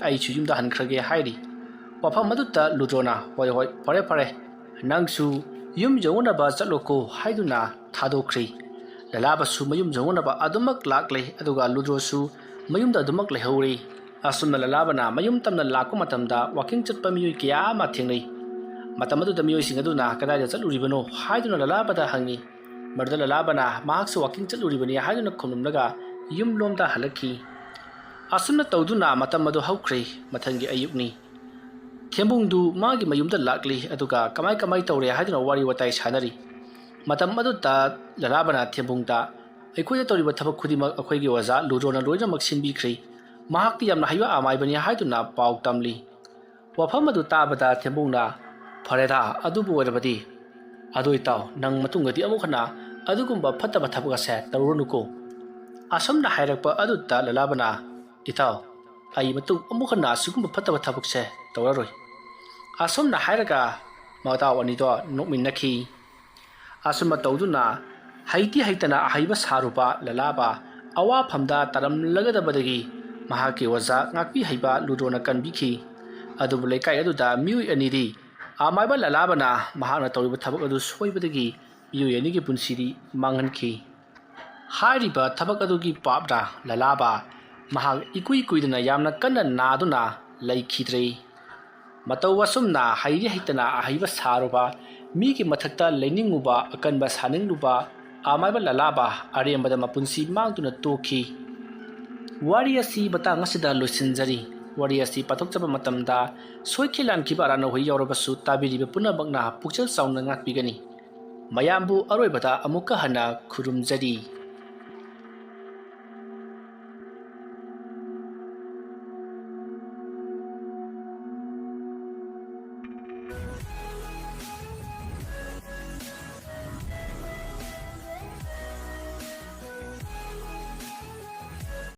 ꯑꯩꯁꯨ ꯌꯨꯝꯗ ꯍꯟꯈ꯭ꯔꯒꯦ" ꯍꯥꯏꯔꯤ꯫ ꯋꯥꯐꯝ ꯑꯗꯨꯗ ꯂꯨꯗ꯭ꯔꯣꯅ, "ꯍꯣꯏ, ꯍꯣꯏ, ꯐꯔꯦ, ꯐꯔꯦ, ꯅꯪꯁꯨ ꯌꯨꯝ ꯌꯧꯅꯅꯕ ꯆꯠꯂꯣꯀꯣ" ꯍꯥꯏꯗꯨꯅ ꯊꯥꯗꯣꯛꯈ꯭ꯔꯤ꯫ ꯂꯂꯥꯕꯁꯨ ꯃꯌꯨꯝ ꯌꯧꯅꯅꯕ ꯑꯗꯨꯃꯛ ꯂꯥꯛꯂꯦ, ꯑꯗꯨꯒ ꯂꯨꯗ꯭ꯔꯣꯁꯨ ꯃꯌꯨꯝꯗ ꯑꯗꯨꯃꯛ ꯂꯩꯍꯧꯔꯦ꯫ ꯑꯁꯨꯝꯅ ꯂꯂꯥꯕꯅ ꯃꯌꯨꯝ ꯇꯝꯅ ꯂꯥꯛꯄ ꯃꯇꯝꯗ ꯋꯥꯀꯤꯡ ꯆꯠꯄ ꯃꯤꯑꯣꯏ ꯀꯌꯥ ꯑꯃ ꯊꯦꯡꯅꯩ꯫ ꯃꯇꯝ ꯑꯗꯨꯗ ꯃꯤꯑꯣꯏꯁꯤꯡ ꯑꯗꯨꯅ "ꯀꯗꯥꯏꯗ ꯆꯠꯂꯨꯔꯤꯕꯅꯣ?" ꯍꯥꯏꯗꯨꯅ ꯂꯂꯥꯕꯗ ꯍꯪꯉꯤ꯫ ꯃꯗꯨꯗ ꯂꯂꯥꯕꯅ ꯃꯍꯥꯛꯁꯨ ꯋꯥꯀꯤꯡ ꯆꯠꯂꯨꯔꯤꯕꯅꯤ ꯍꯥꯏꯗꯨꯅ ꯈꯨꯝꯂꯝꯂꯒ ꯌꯨꯝꯂꯣꯝꯗ ꯍꯜꯂꯛꯈꯤ꯫ ꯑꯁꯨꯝꯅ ꯇꯧꯗꯨꯅ ꯃꯇꯝ ꯑꯗꯨ ꯍꯧꯈ꯭ꯔꯦ꯫ ꯃꯊꯪꯒꯤ ꯑꯌꯨꯛꯅꯤ꯫ ꯊꯦꯝꯕꯨꯡꯗꯨ ꯃꯥꯒꯤ ꯃꯌꯨꯝꯗ ꯂꯥꯛꯂꯤ, ꯑꯗꯨꯒ ꯀꯃꯥꯏ ꯀꯃꯥꯏ ꯇꯧꯔꯦ ꯍꯥꯏꯗꯨꯅ ꯋꯥꯔꯤ ꯋꯥꯇꯥꯏ ꯁꯥꯟꯅꯔꯤ꯫ ꯃꯇꯝ ꯑꯗꯨꯗ ꯂꯂꯥꯕꯅ ꯊꯦꯝꯕꯨꯡꯗ, "ꯑꯩꯈꯣꯏꯗ ꯇꯧꯔꯤꯕ ꯊꯕꯛ ꯈꯨꯗꯤꯡꯃꯛ ꯑꯩꯈꯣꯏꯒꯤ ꯑꯣꯖꯥ ꯂꯨꯗ꯭ꯔꯣꯅ ꯂꯣꯏꯅꯃꯛ ꯁꯤꯟꯕꯤꯈ꯭ꯔꯦ꯫ ꯃꯍꯥꯛꯇꯤ ꯌꯥꯝꯅ ꯍꯩꯕ ꯑꯃꯥꯏꯕꯅꯤ" ꯍꯥꯏꯗꯨꯅ ꯄꯥꯎ ꯇꯝꯂꯤ꯫ ꯋꯥꯐꯝ ꯑꯗꯨ ꯇꯥꯕꯗ ꯊꯦꯝꯕꯨꯡꯅ, "ꯐꯔꯦꯗ, ꯑꯗꯨꯕꯨ ꯑꯣꯏꯔꯕꯗꯤ꯫ ꯑꯗꯨ ꯏꯇꯥꯎ, ꯅꯪ ꯃꯇꯨꯡꯗꯗꯤ ꯑꯃꯨꯛ ꯍꯟꯅ ꯑꯗꯨꯒꯨꯝꯕ ꯐꯠꯇꯕ ꯊꯕꯛ ꯑꯁꯦ ꯇꯧꯔꯨꯔꯅꯨꯀꯣ"꯫ ꯑꯁꯨꯝꯅ ꯍꯥꯏꯔꯛꯄ ꯑꯗꯨꯗ ꯂꯂꯥꯕꯅ, "ꯏꯇꯥꯎ, ꯑꯩ ꯃꯇꯨꯡ ꯑꯃꯨꯛ ꯍꯟꯅ ꯑꯁꯤꯒꯨꯝꯕ ꯐꯠꯇꯕ ꯊꯕꯛꯁꯦ ꯇꯧꯔꯔꯣꯏ"꯫ ꯑꯁꯨꯝꯅ ꯍꯥꯏꯔꯒ ꯃꯇꯥꯎ ꯑꯅꯤꯗꯣ ꯅꯣꯛꯃꯤꯟꯅꯈꯤ꯫ ꯑꯁꯨꯝꯅ ꯇꯧꯗꯨꯅ ꯍꯩꯇꯤ ꯍꯩꯇꯅ ꯑꯍꯩꯕ ꯁꯥꯔꯨꯕ ꯂꯂꯥꯕ ꯑꯋꯥꯐꯝꯗ ꯇꯥꯔꯝꯂꯒꯗꯕꯗꯒꯤ ꯃꯍꯥꯛꯀꯤ ꯑꯣꯖꯥ ꯉꯥꯛꯄꯤ ꯍꯩꯕ ꯂꯨꯗ꯭ꯔꯣꯅ ꯀꯟꯕꯤꯈꯤ꯫ ꯑꯗꯨꯕꯨ ꯂꯩꯀꯥꯏ ꯑꯗꯨꯗ ꯃꯤꯑꯣꯏ ꯑꯅꯤꯗꯤ ꯑꯃꯥꯏꯕ ꯂꯂꯥꯕꯅ ꯃꯍꯥꯛꯅ ꯇꯧꯔꯤꯕ ꯊꯕꯛ ꯑꯗꯨ ꯁꯣꯏꯕꯗꯒꯤ ꯃꯤꯑꯣꯏ ꯑꯅꯤꯒꯤ ꯄꯨꯟꯁꯤꯗꯤ ꯃꯥꯡꯍꯟꯈꯤ꯫ ꯍꯥꯏꯔꯤꯕ ꯊꯕꯛ ꯑꯗꯨꯒꯤ ꯄꯥꯞꯅ ꯂꯂꯥꯕꯥ ꯃꯍꯥꯛ ꯏꯀꯨꯏ ꯀꯨꯏꯗꯅ ꯌꯥꯝꯅ ꯀꯟꯅ ꯅꯥꯗꯨꯅ ꯂꯩꯈꯤꯗ꯭ꯔꯦ꯫ ꯃꯇꯧ ꯑꯁꯨꯝꯅ ꯍꯩꯔꯤ ꯍꯩꯇꯅ ꯑꯍꯩꯕ ꯁꯥꯔꯨꯕ, ꯃꯤꯒꯤ ꯃꯊꯛꯇ ꯂꯩꯅꯤꯡꯉꯨꯕ, ꯑꯀꯟꯕ ꯁꯥꯅꯤꯡꯂꯨꯕ ꯑꯃꯥꯏꯕ ꯂꯂꯥꯕꯥ ꯑꯔꯦꯝꯕꯗ ꯃꯄꯨꯟꯁꯤ ꯃꯥꯡꯗꯨꯅ ꯇꯣꯛꯈꯤ꯫ ꯋꯥꯔꯤ ꯑꯁꯤ ꯃꯇꯥꯡ ꯑꯁꯤꯗ ꯂꯣꯏꯁꯤꯟꯖꯔꯤ꯫ ꯋꯥꯔꯤ ꯑꯁꯤ ꯄꯥꯊꯣꯛꯆꯕ ꯃꯇꯝꯗ ꯁꯣꯏꯈꯤ ꯂꯥꯟꯈꯤꯕ ꯑꯔꯥꯟ ꯑꯍꯣꯏ ꯌꯥꯎꯔꯕꯁꯨ ꯇꯥꯕꯤꯔꯤꯕ ꯄꯨꯝꯅꯃꯛꯅ ꯄꯨꯛꯆꯦꯜ ꯆꯥꯎꯅ ꯉꯥꯛꯄꯤꯒꯅꯤ꯫ ꯃꯌꯥꯝꯕꯨ ꯑꯔꯣꯏꯕꯗ ꯑꯃꯨꯛꯀ ꯍꯟꯅ ꯈꯨꯔꯨꯝꯖꯔꯤ꯫